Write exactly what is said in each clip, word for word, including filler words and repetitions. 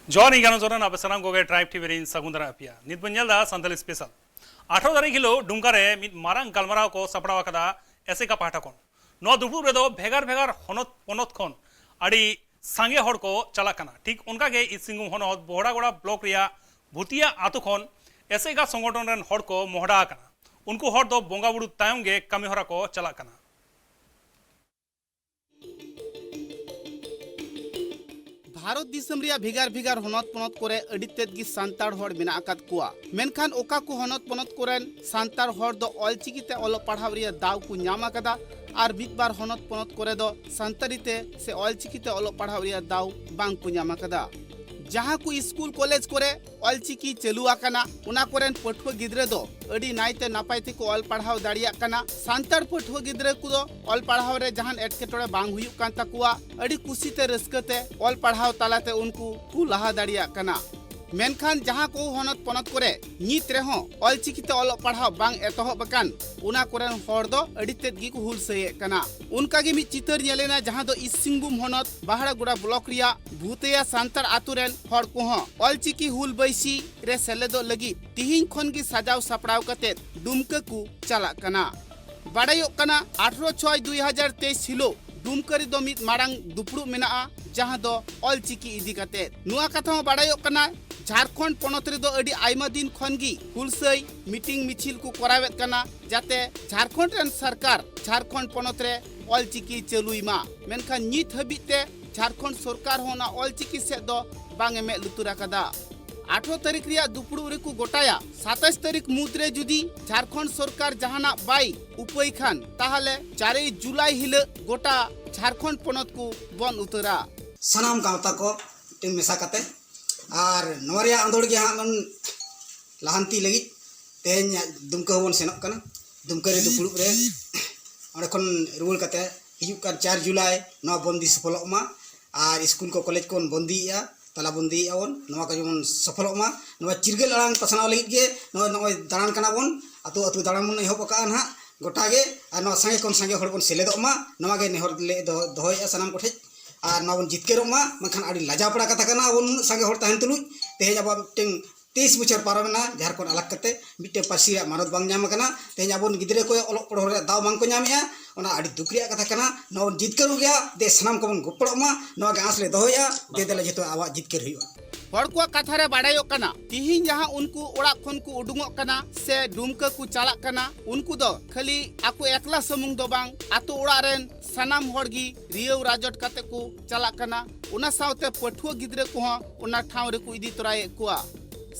ᱡᱚᱦᱟᱨ, ᱤᱧ ᱜᱟᱱᱚ ᱪᱚᱨᱚᱱ, ᱟᱯᱮ ᱥᱟᱱᱟᱢ ᱠᱚᱜᱮ ᱴᱨᱟᱭᱤᱵᱽ ᱴᱤᱵᱷᱤ ᱨᱤᱧ ᱥᱟᱹᱜᱩᱱ ᱫᱟᱨᱟᱢ ᱟᱯᱮᱭᱟ᱾ ᱱᱤᱛ ᱵᱚᱱ ᱧᱮᱞ ᱮᱫᱟ ᱥᱟᱱᱛᱟᱲᱤ ᱥᱯᱮᱥᱟᱞ᱾ ᱟᱴᱷᱨᱚ ᱛᱟᱹᱨᱤᱠᱷ ᱦᱤᱞᱳᱜ ᱰᱩᱢᱠᱟ ᱨᱮ ᱢᱤᱫ ᱢᱟᱨᱟᱝ ᱜᱟᱞᱢᱟᱨᱟᱣ ᱠᱚ ᱥᱟᱯᱲᱟᱣ ᱟᱠᱟᱫᱟ ᱮᱥᱮᱠᱟ ᱯᱟᱦᱴᱟ ᱠᱷᱚᱱ᱾ ᱱᱚᱣᱟ ᱫᱩᱯᱲᱩᱵ ᱨᱮᱫᱚ ᱵᱷᱮᱜᱟᱨ ᱵᱷᱮᱜᱟᱨ ᱦᱚᱱᱚᱛ ᱯᱚᱱᱚᱛ ᱠᱷᱚᱱ ᱟᱹᱰᱤ ᱥᱟᱸᱜᱮ ᱦᱚᱲ ᱠᱚ ᱪᱟᱞᱟᱜ ᱠᱟᱱᱟ᱾ ᱴᱷᱤᱠ ᱚᱱᱠᱟ ᱜᱮ ᱤᱥᱴ ᱥᱤᱝᱵᱷᱩᱢ ᱦᱚᱱᱚᱛ ᱵᱚᱦᱲᱟᱜᱚᱲᱟ ᱵᱞᱚᱠ ᱨᱮᱭᱟᱜ ᱵᱷᱩᱛᱤᱭᱟ ᱟᱛᱳ ᱠᱷᱚᱱ ᱮᱥᱮᱠᱟ ᱥᱚᱝᱜᱚᱴᱷᱚᱱ ᱨᱮᱱ ᱦᱚᱲ ᱠᱚ ᱢᱚᱦᱰᱟ ᱟᱠᱟᱱᱟ᱾ ᱩᱱᱠᱩ ᱦᱚᱲ ᱫᱚ ᱵᱚᱸᱜᱟ ᱵᱩᱨᱩ ᱛᱟᱭᱚᱢ ᱜᱮ ᱠᱟᱹᱢᱤ ᱦᱚᱨᱟ ᱠᱚ ᱪᱟᱞᱟᱜ ᱠᱟᱱᱟ᱾ ᱵᱷᱟᱨᱚᱛ ᱫᱤᱥᱚᱢ ᱨᱮᱭᱟᱜ ᱵᱷᱮᱜᱟᱨ ᱵᱷᱮᱜᱟᱨ ᱦᱚᱱᱚᱛ ᱯᱚᱱᱚᱛ ᱠᱚᱨᱮ ᱟᱹᱰᱤ ᱛᱮᱫ ᱜᱮ ᱥᱟᱱᱛᱟᱲ ᱦᱚᱲ ᱢᱮᱱᱟᱜ ᱟᱠᱟᱫ ᱠᱚᱣᱟ᱾ ᱢᱮᱱᱠᱷᱟᱱ ᱚᱠᱟ ᱠᱚ ᱦᱚᱱᱚᱛ ᱯᱚᱱᱚᱛ ᱠᱚᱨᱮᱱ ᱥᱟᱱᱛᱟᱲ ᱦᱚᱲ ᱫᱚ ᱚᱞᱪᱤᱠᱤ ᱛᱮ ᱚᱞᱚᱜ ᱯᱟᱲᱦᱟᱣ ᱨᱮᱭᱟᱜ ᱫᱟᱣ ᱠᱚ ᱧᱟᱢ ᱟᱠᱟᱫᱟ ᱟᱨ ᱢᱤᱫ ᱵᱟᱨ ᱦᱚᱱᱚᱛ ᱯᱚᱱᱚᱛ ᱠᱚᱨᱮ ᱫᱚ ᱥᱟᱱᱛᱟᱲᱤ ᱛᱮ ᱥᱮ ᱚᱞᱪᱤᱠᱤ ᱛᱮ ᱚᱞᱚᱜ ᱯᱟᱲᱦᱟᱣ ᱨᱮᱭᱟᱜ ᱫᱟᱣ ᱵᱟᱝ ᱠᱚ ᱧᱟᱢ ᱟᱠᱟᱫᱟ᱾ ᱡᱟᱦᱟᱸ ᱠᱚ ᱥᱠᱩᱞ ᱠᱚᱞᱮᱡᱽ ᱠᱚᱨᱮ ᱚᱞᱪᱤᱠᱤ ᱪᱟᱹᱞᱩ ᱟᱠᱟᱱᱟ, ᱚᱱᱟ ᱠᱚᱨᱮᱱ ᱯᱟᱹᱴᱷᱩᱣᱟᱹ ᱜᱤᱫᱽᱨᱟᱹ ᱫᱚ ᱟᱹᱰᱤ ᱱᱟᱭᱛᱮ ᱱᱟᱯᱟᱭ ᱛᱮᱠᱚ ᱚᱞ ᱯᱟᱲᱦᱟᱣ ᱫᱟᱲᱮᱭᱟᱜ ᱠᱟᱱᱟ᱾ ᱥᱟᱱᱛᱟᱲ ᱯᱟᱹᱴᱷᱩᱣᱟᱹ ᱜᱤᱫᱽᱨᱟᱹ ᱠᱚᱫᱚ ᱚᱞ ᱯᱟᱲᱦᱟᱣ ᱨᱮ ᱡᱟᱦᱟᱱ ᱮᱴᱠᱮᱴᱚᱬᱮ ᱵᱟᱝ ᱦᱩᱭᱩᱜ ᱠᱟᱱ ᱛᱟᱠᱚᱣᱟ᱾ ᱟᱹᱰᱤ ᱠᱩᱥᱤᱛᱮ ᱨᱟᱹᱥᱠᱟᱹᱛᱮ ᱚᱞ ᱯᱟᱲᱦᱟᱣ ᱛᱟᱞᱟᱛᱮ ᱩᱱᱠᱩ ᱠᱚ ᱞᱟᱦᱟ ᱫᱟᱲᱮᱭᱟᱜ ᱠᱟᱱᱟ᱾ ᱢᱮᱱᱠᱷᱟᱱ ᱡᱟᱦᱟᱸ ᱠᱚ ᱦᱚᱱᱚᱛ ᱯᱚᱱᱚᱛ ᱠᱚᱨᱮ ᱱᱤᱛ ᱨᱮᱦᱚᱸ ᱚᱞᱪᱤᱠᱤ ᱛᱮ ᱚᱞᱚᱜ ᱯᱟᱲᱦᱟᱣ ᱵᱟᱝ ᱮᱛᱚᱦᱚᱵ ᱟᱠᱟᱱ, ᱚᱱᱟ ᱠᱚᱨᱮᱱ ᱦᱚᱲ ᱫᱚ ᱟᱹᱰᱤ ᱛᱮᱫ ᱜᱮᱠᱚ ᱦᱩᱞᱥᱟᱹᱭᱮᱫ ᱠᱟᱱᱟ᱾ ᱚᱱᱠᱟᱜᱮ ᱢᱤᱫ ᱪᱤᱛᱟᱹᱨ ᱧᱮᱞᱮᱱᱟ, ᱡᱟᱦᱟᱸ ᱫᱚ ᱤᱥᱴ ᱥᱤᱝᱵᱷᱩᱢ ᱦᱚᱱᱚᱛ ᱵᱟᱦᱲᱟᱜᱚᱲᱟ ᱵᱞᱚᱠ ᱨᱮᱭᱟᱜ ᱵᱷᱩᱛᱮᱭᱟ ᱥᱟᱱᱛᱟᱲ ᱟᱛᱳ ᱨᱮᱱ ᱦᱚᱲ ᱠᱚᱦᱚᱸ ᱚᱞᱪᱤᱠᱤ ᱦᱩᱞ ᱵᱟᱹᱭᱥᱤ ᱨᱮ ᱥᱮᱞᱮᱫᱚᱜ ᱞᱟᱹᱜᱤᱫ ᱛᱤᱦᱤᱧ ᱠᱷᱚᱱ ᱜᱮ ᱥᱟᱡᱟᱣ ᱥᱟᱯᱲᱟᱣ ᱠᱟᱛᱮ ᱰᱩᱢᱠᱟᱹ ᱠᱚ ᱪᱟᱞᱟᱜ ᱠᱟᱱᱟ᱾ ᱵᱟᱰᱟᱭᱚᱜ ᱠᱟᱱᱟ, ᱟᱴᱷᱨᱚ ᱪᱷᱚᱭ ᱫᱩᱭ ᱦᱟᱡᱟᱨ ᱛᱮᱭᱤᱥ ᱦᱤᱞᱳᱜ ᱰᱩᱢᱠᱟᱹ ᱨᱮᱫᱚ ᱢᱤᱫ ᱢᱟᱨᱟᱝ ᱫᱩᱯᱲᱩᱵ ᱢᱮᱱᱟᱜᱼᱟ, ᱡᱟᱦᱟᱸ ᱫᱚ ᱚᱞᱪᱤᱠᱤ ᱤᱫᱤ ᱠᱟᱛᱮ᱾ ᱱᱚᱣᱟ ᱠᱟᱛᱷᱟ ᱦᱚᱸ ᱵᱟᱰᱟᱭᱚᱜ ᱠᱟᱱᱟ, ᱡᱷᱟᱲᱠᱷᱚᱸᱰ ᱯᱚᱱᱚᱛ ᱨᱮᱫᱚ ᱟᱹᱰᱤ ᱟᱭᱢᱟ ᱫᱤᱱ ᱠᱷᱚᱱ ᱜᱮ ᱦᱩᱞᱥᱟᱹᱭ ᱢᱤᱴᱤᱝ ᱢᱤᱪᱷᱤᱞ ᱠᱚ ᱠᱚᱨᱟᱣᱮᱫ ᱠᱟᱱᱟ, ᱡᱟᱛᱮ ᱡᱷᱟᱲᱠᱷᱚᱸᱰ ᱨᱮᱱ ᱥᱚᱨᱠᱟᱨ ᱡᱷᱟᱲᱠᱷᱚᱸᱰ ᱯᱚᱱᱚᱛ ᱨᱮ ᱚᱞᱪᱤᱠᱤ ᱪᱟᱹᱞᱩᱭ ᱢᱟ᱾ ᱢᱮᱱᱠᱷᱟᱱ ᱱᱤᱛ ᱦᱟᱹᱵᱤᱡ ᱛᱮ ᱡᱷᱟᱲᱠᱷᱚᱸᱰ ᱥᱚᱨᱠᱟᱨ ᱦᱚᱸ ᱚᱱᱟ ᱚᱞᱪᱤᱠᱤ ᱥᱮᱫ ᱫᱚ ᱵᱟᱝ ᱮ ᱢᱮᱫ ᱞᱩᱛᱩᱨ ᱟᱠᱟᱫᱟ᱾ ᱟᱴᱷᱨᱚ ᱛᱟᱹᱨᱤᱠᱷ ᱨᱮᱭᱟᱜ ᱫᱩᱯᱲᱩᱵ ᱨᱮᱠᱚ ᱜᱚᱴᱟᱭᱟ, ᱥᱟᱛᱟᱥ ᱛᱟᱹᱨᱤᱠᱷ ᱢᱩᱫᱽ ᱨᱮ ᱡᱩᱫᱤ ᱡᱷᱟᱲᱠᱷᱚᱸᱰ ᱥᱚᱨᱠᱟᱨ ᱡᱟᱦᱟᱱᱟᱜ ᱵᱟᱭ ᱩᱯᱟᱹᱭ ᱠᱷᱟᱱ, ᱛᱟᱦᱚᱞᱮ ᱪᱟᱨᱮᱭ ᱡᱩᱞᱟᱭ ᱦᱤᱞᱳᱜ ᱜᱚᱴᱟ ᱡᱷᱟᱲᱠᱷᱚᱸᱰ ᱯᱚᱱᱚᱛ ᱠᱚ ᱵᱚᱱᱫ ᱩᱛᱟᱹᱨᱟ᱾ ᱥᱟᱱᱟᱢ ᱜᱟᱶᱛᱟ ᱠᱚ ᱢᱤᱫᱴᱮᱱ ᱢᱮᱥᱟ ᱠᱟᱛᱮ, ᱟᱨ ᱱᱚᱣᱟ ᱨᱮᱭᱟᱜ ᱟᱸᱫᱳᱲ ᱜᱮ ᱦᱟᱸᱜ ᱵᱚᱱ ᱞᱟᱦᱟᱱᱛᱤ ᱞᱟᱹᱜᱤᱫ ᱛᱮᱦᱮᱧ ᱫᱩᱢᱠᱟᱹ ᱦᱚᱸᱵᱚᱱ ᱥᱮᱱᱚᱜ ᱠᱟᱱᱟ᱾ ᱫᱩᱢᱠᱟᱹ ᱨᱮ ᱫᱩᱯᱲᱩᱵ ᱨᱮ ᱚᱸᱰᱮ ᱠᱷᱚᱱ ᱨᱩᱣᱟᱹᱲ ᱠᱟᱛᱮ ᱦᱤᱡᱩᱜ ᱠᱟᱱ ᱪᱟᱨ ᱡᱩᱞᱟᱭ ᱱᱚᱣᱟ ᱵᱚᱱᱫᱤ ᱥᱚᱯᱷᱚᱞᱚᱜ ᱢᱟ, ᱟᱨ ᱥᱠᱩᱞ ᱠᱚ ᱠᱚᱞᱮᱡᱽ ᱠᱚᱵᱚᱱ ᱵᱚᱱᱫᱤᱭᱮᱫᱼᱟ, ᱛᱟᱞᱟ ᱵᱚᱱᱫᱤᱭᱮᱫᱼᱟ ᱵᱚᱱ, ᱱᱚᱣᱟ ᱠᱚ ᱡᱮᱢᱚᱱ ᱥᱚᱯᱷᱚᱞᱚᱜ ᱢᱟ᱾ ᱱᱚᱣᱟ ᱪᱤᱨᱜᱟᱹᱞ ᱟᱲᱟᱝ ᱯᱟᱥᱱᱟᱣ ᱞᱟᱹᱜᱤᱫ ᱜᱮ ᱱᱚᱜᱼᱚᱭ, ᱱᱚᱜᱼᱚᱭ ᱫᱟᱬᱟᱱ ᱠᱟᱱᱟ ᱵᱚᱱ, ᱟᱹᱛᱩ ᱟᱹᱛᱩ ᱫᱟᱬᱟᱱ ᱵᱚᱱ ᱮᱦᱚᱵ ᱟᱠᱟᱫᱼᱟ ᱱᱟᱦᱟᱜ ᱜᱚᱴᱟ ᱜᱮ, ᱟᱨ ᱱᱚᱣᱟ ᱥᱟᱸᱜᱮ ᱠᱷᱚᱱ ᱥᱟᱸᱜᱮ ᱦᱚᱲ ᱵᱚᱱ ᱥᱮᱞᱮᱫᱚᱜ ᱢᱟ, ᱱᱚᱣᱟ ᱜᱮ ᱱᱮᱦᱚᱨ ᱞᱮ ᱫᱚᱦᱚ, ᱫᱚᱦᱚᱭᱮᱫᱼᱟ ᱥᱟᱱᱟᱢ ᱠᱚᱴᱷᱮᱱ᱾ ᱟᱨ ᱱᱚᱣᱟ ᱵᱚᱱ ᱡᱤᱛᱠᱟᱹᱨᱚᱜ ᱢᱟ᱾ ᱵᱟᱝᱠᱷᱟᱱ ᱟᱹᱰᱤ ᱞᱟᱡᱟᱣ ᱯᱟᱲᱟ ᱠᱟᱛᱷᱟ ᱠᱟᱱᱟ, ᱟᱵᱚ ᱱᱩᱱᱟᱹᱜ ᱥᱟᱸᱜᱮ ᱦᱚᱲ ᱛᱟᱦᱮᱱ ᱛᱩᱞᱩᱡ ᱛᱮᱦᱮᱧ ᱟᱵᱚᱣᱟᱜ ᱢᱤᱫᱴᱮᱱ ᱛᱮᱭᱤᱥ ᱵᱚᱪᱷᱚᱨ ᱯᱟᱨᱚᱢᱮᱱᱟ ᱡᱷᱟᱲᱠᱷᱚᱸᱰ ᱟᱞᱟᱜᱽ ᱠᱟᱛᱮ, ᱢᱤᱫᱴᱮᱱ ᱯᱟᱹᱨᱥᱤ ᱨᱮᱭᱟᱜ ᱢᱟᱱᱚᱛ ᱵᱟᱝ ᱧᱟᱢ ᱟᱠᱟᱱᱟ᱾ ᱛᱮᱦᱮᱧ ᱟᱵᱚᱨᱮᱱ ᱜᱤᱫᱽᱨᱟᱹ ᱠᱚ ᱚᱞᱚᱜ ᱯᱟᱲᱦᱟᱣ ᱨᱮᱭᱟᱜ ᱫᱟᱣ ᱵᱟᱝ ᱠᱚ ᱧᱟᱢᱮᱜᱼᱟ, ᱚᱱᱟ ᱟᱹᱰᱤ ᱫᱩᱠ ᱨᱮᱭᱟᱜ ᱠᱟᱛᱷᱟ ᱠᱟᱱᱟ᱾ ᱱᱚᱣᱟ ᱵᱚᱱ ᱡᱤᱛᱠᱟᱹᱨᱚᱜ ᱜᱮᱭᱟ, ᱫᱮ ᱥᱟᱱᱟᱢ ᱠᱚᱵᱚᱱ ᱜᱚᱯᱚᱲᱚᱜ ᱢᱟ, ᱱᱚᱣᱟ ᱜᱮ ᱟᱸᱥ ᱞᱮ ᱫᱚᱦᱚᱭᱟ᱾ ᱫᱮ ᱫᱮᱞᱟ ᱡᱷᱚᱛᱚ ᱟᱵᱚᱣᱟᱜ ᱡᱤᱛᱠᱟᱹᱨ ᱦᱩᱭᱩᱜᱼᱟ᱾ ᱦᱚᱲ ᱠᱚᱣᱟᱜ ᱠᱟᱛᱷᱟ ᱨᱮ ᱵᱟᱰᱟᱭᱚᱜ ᱠᱟᱱᱟ, ᱛᱤᱦᱤᱧ ᱡᱟᱦᱟᱸ ᱩᱱᱠᱩ ᱚᱲᱟᱜ ᱠᱷᱚᱱ ᱠᱚ ᱩᱰᱩᱝᱚᱜ ᱠᱟᱱᱟ ᱥᱮ ᱰᱩᱢᱠᱟᱹ ᱠᱚ ᱪᱟᱞᱟᱜ ᱠᱟᱱᱟ, ᱩᱱᱠᱩ ᱫᱚ ᱠᱷᱟᱹᱞᱤ ᱟᱠᱚ ᱮᱠᱞᱟ ᱥᱩᱢᱩᱝ ᱫᱚ ᱵᱟᱝ, ᱟᱛᱳ ᱚᱲᱟᱜ ᱨᱮᱱ ᱥᱟᱱᱟᱢ ᱦᱚᱲ ᱜᱮ ᱨᱤᱭᱟᱹᱣ ᱨᱟᱡᱚᱴ ᱠᱟᱛᱮ ᱠᱚ ᱪᱟᱞᱟᱜ ᱠᱟᱱᱟ᱾ ᱚᱱᱟ ᱥᱟᱶᱛᱮ ᱯᱟᱹᱴᱷᱩᱣᱟᱹ ᱜᱤᱫᱽᱨᱟᱹ ᱠᱚᱦᱚᱸ ᱚᱱᱟ ᱴᱷᱟᱶ ᱨᱮᱠᱚ ᱤᱫᱤ ᱛᱚᱨᱟᱭᱮᱫ ᱠᱚᱣᱟ᱾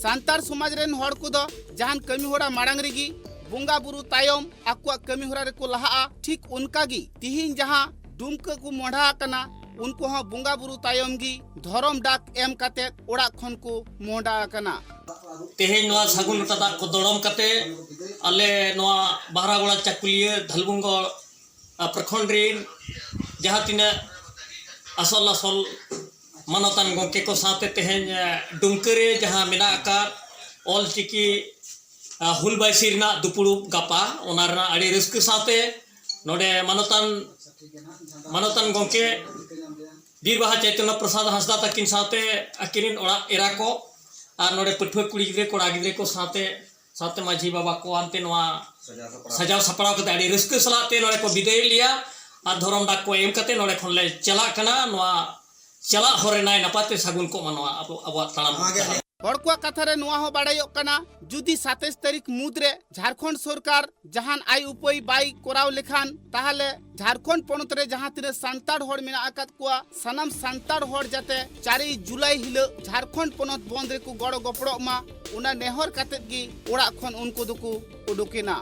ᱥᱟᱱᱛᱟᱲ ᱥᱚᱢᱟᱡᱽ ᱨᱮᱱ ᱦᱚᱲ ᱠᱚᱫᱚ ᱡᱟᱦᱟᱱ ᱠᱟᱹᱢᱤ ᱦᱚᱨᱟ ᱢᱟᱲᱟᱝ ᱨᱮᱜᱮ ᱵᱚᱸᱜᱟ ᱵᱩᱨᱩ ᱛᱟᱭᱚᱢ ᱟᱠᱚᱣᱟᱜ ᱠᱟᱹᱢᱤ ᱦᱚᱨᱟ ᱨᱮᱠᱚ ᱞᱟᱦᱟᱜᱼᱟ᱾ ᱴᱷᱤᱠ ᱚᱱᱠᱟ ᱜᱮ ᱛᱤᱦᱤᱧ ᱡᱟᱦᱟᱸ ᱰᱩᱢᱠᱟᱹ ᱠᱚ ᱢᱚᱦᱰᱟ ᱟᱠᱟᱱᱟ, ᱩᱱᱠᱩ ᱦᱚᱸ ᱵᱚᱸᱜᱟ ᱵᱩᱨᱩ ᱛᱟᱭᱚᱢ ᱜᱮ ᱫᱷᱚᱨᱚᱢ ᱰᱟᱠ ᱮᱢ ᱠᱟᱛᱮ ᱚᱲᱟᱜ ᱠᱷᱚᱱ ᱠᱚ ᱢᱚᱦᱰᱟ ᱟᱠᱟᱱᱟ᱾ ᱛᱮᱦᱮᱧ ᱱᱚᱣᱟ ᱥᱟᱹᱜᱩᱱ ᱞᱚᱴᱟ ᱫᱟᱜ ᱠᱚ ᱫᱚᱲᱚᱢ ᱠᱟᱛᱮ ᱟᱞᱮ ᱱᱚᱣᱟ ᱵᱟᱦᱨᱟᱜᱚᱲᱟ ᱪᱟᱠᱩᱞᱤᱭᱟᱹ ᱫᱷᱟᱞᱵᱩᱝᱜᱚᱲ ᱟᱨ ᱯᱨᱚᱠᱷᱚᱸᱰ ᱨᱤᱱ ᱡᱟᱦᱟᱸ ᱛᱤᱱᱟᱹᱜ ᱟᱥᱚᱞ ᱟᱥᱚᱞ ᱢᱟᱱᱚᱛᱟᱱ ᱜᱚᱢᱠᱮ ᱠᱚ ᱥᱟᱶᱛᱮ ᱛᱮᱦᱮᱧ, ᱮ, ᱰᱩᱢᱠᱟᱹ ᱨᱮ ᱡᱟᱦᱟᱸ ᱢᱮᱱᱟᱜ ᱟᱠᱟᱫ ᱚᱞ ᱪᱤᱠᱤ, ᱟ, ᱦᱩᱞ ᱵᱟᱭᱥᱤ ᱨᱮᱱᱟᱜ ᱫᱩᱯᱩᱲᱩᱵ ᱜᱟᱯᱟ, ᱚᱱᱟ ᱨᱮᱱᱟᱜ ᱟᱹᱰᱤ ᱨᱟᱹᱥᱠᱟᱹ ᱥᱟᱶᱛᱮ ᱱᱚᱰᱮ ᱢᱟᱱᱚᱛᱟᱱ, ᱢᱟᱱᱚᱛᱟᱱ ᱜᱚᱢᱠᱮ ᱵᱤᱨ ᱵᱟᱦᱟ ᱪᱳᱭᱛᱚᱱᱱᱚ ᱯᱨᱚᱥᱟᱫᱽ ᱦᱟᱸᱥᱫᱟ ᱛᱟᱹᱠᱤᱱ ᱥᱟᱶᱛᱮ ᱟᱹᱠᱤᱱ ᱨᱮᱱ ᱚᱲᱟᱜ ᱮᱨᱟ ᱠᱚ ᱟᱨ ᱱᱚᱰᱮ ᱯᱟᱹᱴᱷᱩᱣᱟᱹ ᱠᱩᱲᱤ ᱜᱤᱫᱽᱨᱟᱹ, ᱠᱚᱲᱟ ᱜᱤᱫᱽᱨᱟᱹ ᱠᱚ ᱥᱟᱶᱛᱮ, ᱥᱟᱶᱛᱮ ᱢᱟᱹᱡᱷᱤ ᱵᱟᱵᱟ ᱠᱚ ᱟᱱᱛᱮ ᱱᱚᱣᱟ ᱥᱟᱡᱟᱣ ᱥᱟᱯᱲᱟᱣ ᱠᱟᱛᱮ ᱟᱹᱰᱤ ᱨᱟᱹᱥᱠᱟᱹ ᱥᱟᱞᱟᱜ ᱛᱮ ᱱᱚᱰᱮ ᱠᱚ ᱵᱤᱫᱟᱹᱭᱮᱫ ᱞᱮᱭᱟ ᱟᱨ ᱫᱷᱚᱨᱚᱢ ᱰᱟᱠ ᱠᱚ ᱮᱢ ᱠᱟᱛᱮ ᱱᱚᱰᱮ ᱠᱷᱚᱱ ᱞᱮ ᱪᱟᱞᱟᱜ ᱠᱟᱱᱟ᱾ ᱱᱚᱣᱟ ᱪᱟᱞᱟᱜ ᱦᱚᱨ ᱨᱮ ᱱᱟᱭ ᱱᱟᱯᱟᱭ ᱛᱮ ᱥᱟᱹᱜᱩᱱ ᱠᱚᱜ ᱢᱟ ᱱᱚᱣᱟ ᱟᱵᱚ, ᱟᱵᱚᱣᱟᱜ ᱛᱟᱲᱟᱢ ᱱᱚᱣᱟ ᱜᱮ ᱰᱟᱦᱟᱨ᱾ ᱦᱚᱲ ᱠᱚᱣᱟᱜ ᱠᱟᱛᱷᱟ ᱨᱮ ᱱᱚᱣᱟ ᱦᱚᱸ ᱵᱟᱲᱟᱭᱚᱜ ᱠᱟᱱᱟ, ᱡᱩᱫᱤ ᱥᱟᱛᱟᱭᱤᱥ ᱛᱟᱹᱨᱤᱠᱷ ᱢᱩᱫᱽ ᱨᱮ ᱡᱷᱟᱲᱠᱷᱚᱸᱰ ᱥᱚᱨᱠᱟᱨ ᱡᱟᱦᱟᱱ ᱟᱭ ᱩᱯᱟᱹᱭ ᱵᱟᱭ ᱠᱚᱨᱟᱣ ᱞᱮᱠᱷᱟᱱ, ᱛᱟᱦᱚᱞᱮ ᱡᱷᱟᱲᱠᱷᱚᱸᱰ ᱯᱚᱱᱚᱛ ᱨᱮ ᱡᱟᱦᱟᱸ ᱛᱤᱱᱟᱹᱜ ᱥᱟᱱᱛᱟᱲ ᱦᱚᱲ ᱢᱮᱱᱟᱜ ᱟᱠᱟᱫ ᱠᱚᱣᱟ, ᱥᱟᱱᱟᱢ ᱥᱟᱱᱛᱟᱲ ᱦᱚᱲ ᱡᱟᱛᱮ ᱪᱟᱨᱮᱭ ᱡᱩᱞᱟᱭ ᱦᱤᱞᱳᱜ ᱡᱷᱟᱲᱠᱷᱚᱸᱰ ᱯᱚᱱᱚᱛ ᱵᱚᱱᱫ ᱨᱮᱠᱚ ᱜᱚᱲᱚ ᱜᱚᱯᱚᱲᱚᱜ ᱢᱟ, ᱚᱱᱟ ᱱᱮᱦᱚᱨ ᱠᱟᱛᱮᱫ ᱜᱮ ᱚᱲᱟᱜ ᱠᱷᱚᱱ ᱩᱱᱠᱩ ᱫᱚᱠᱚ ᱩᱰᱩᱠᱮᱱᱟ᱾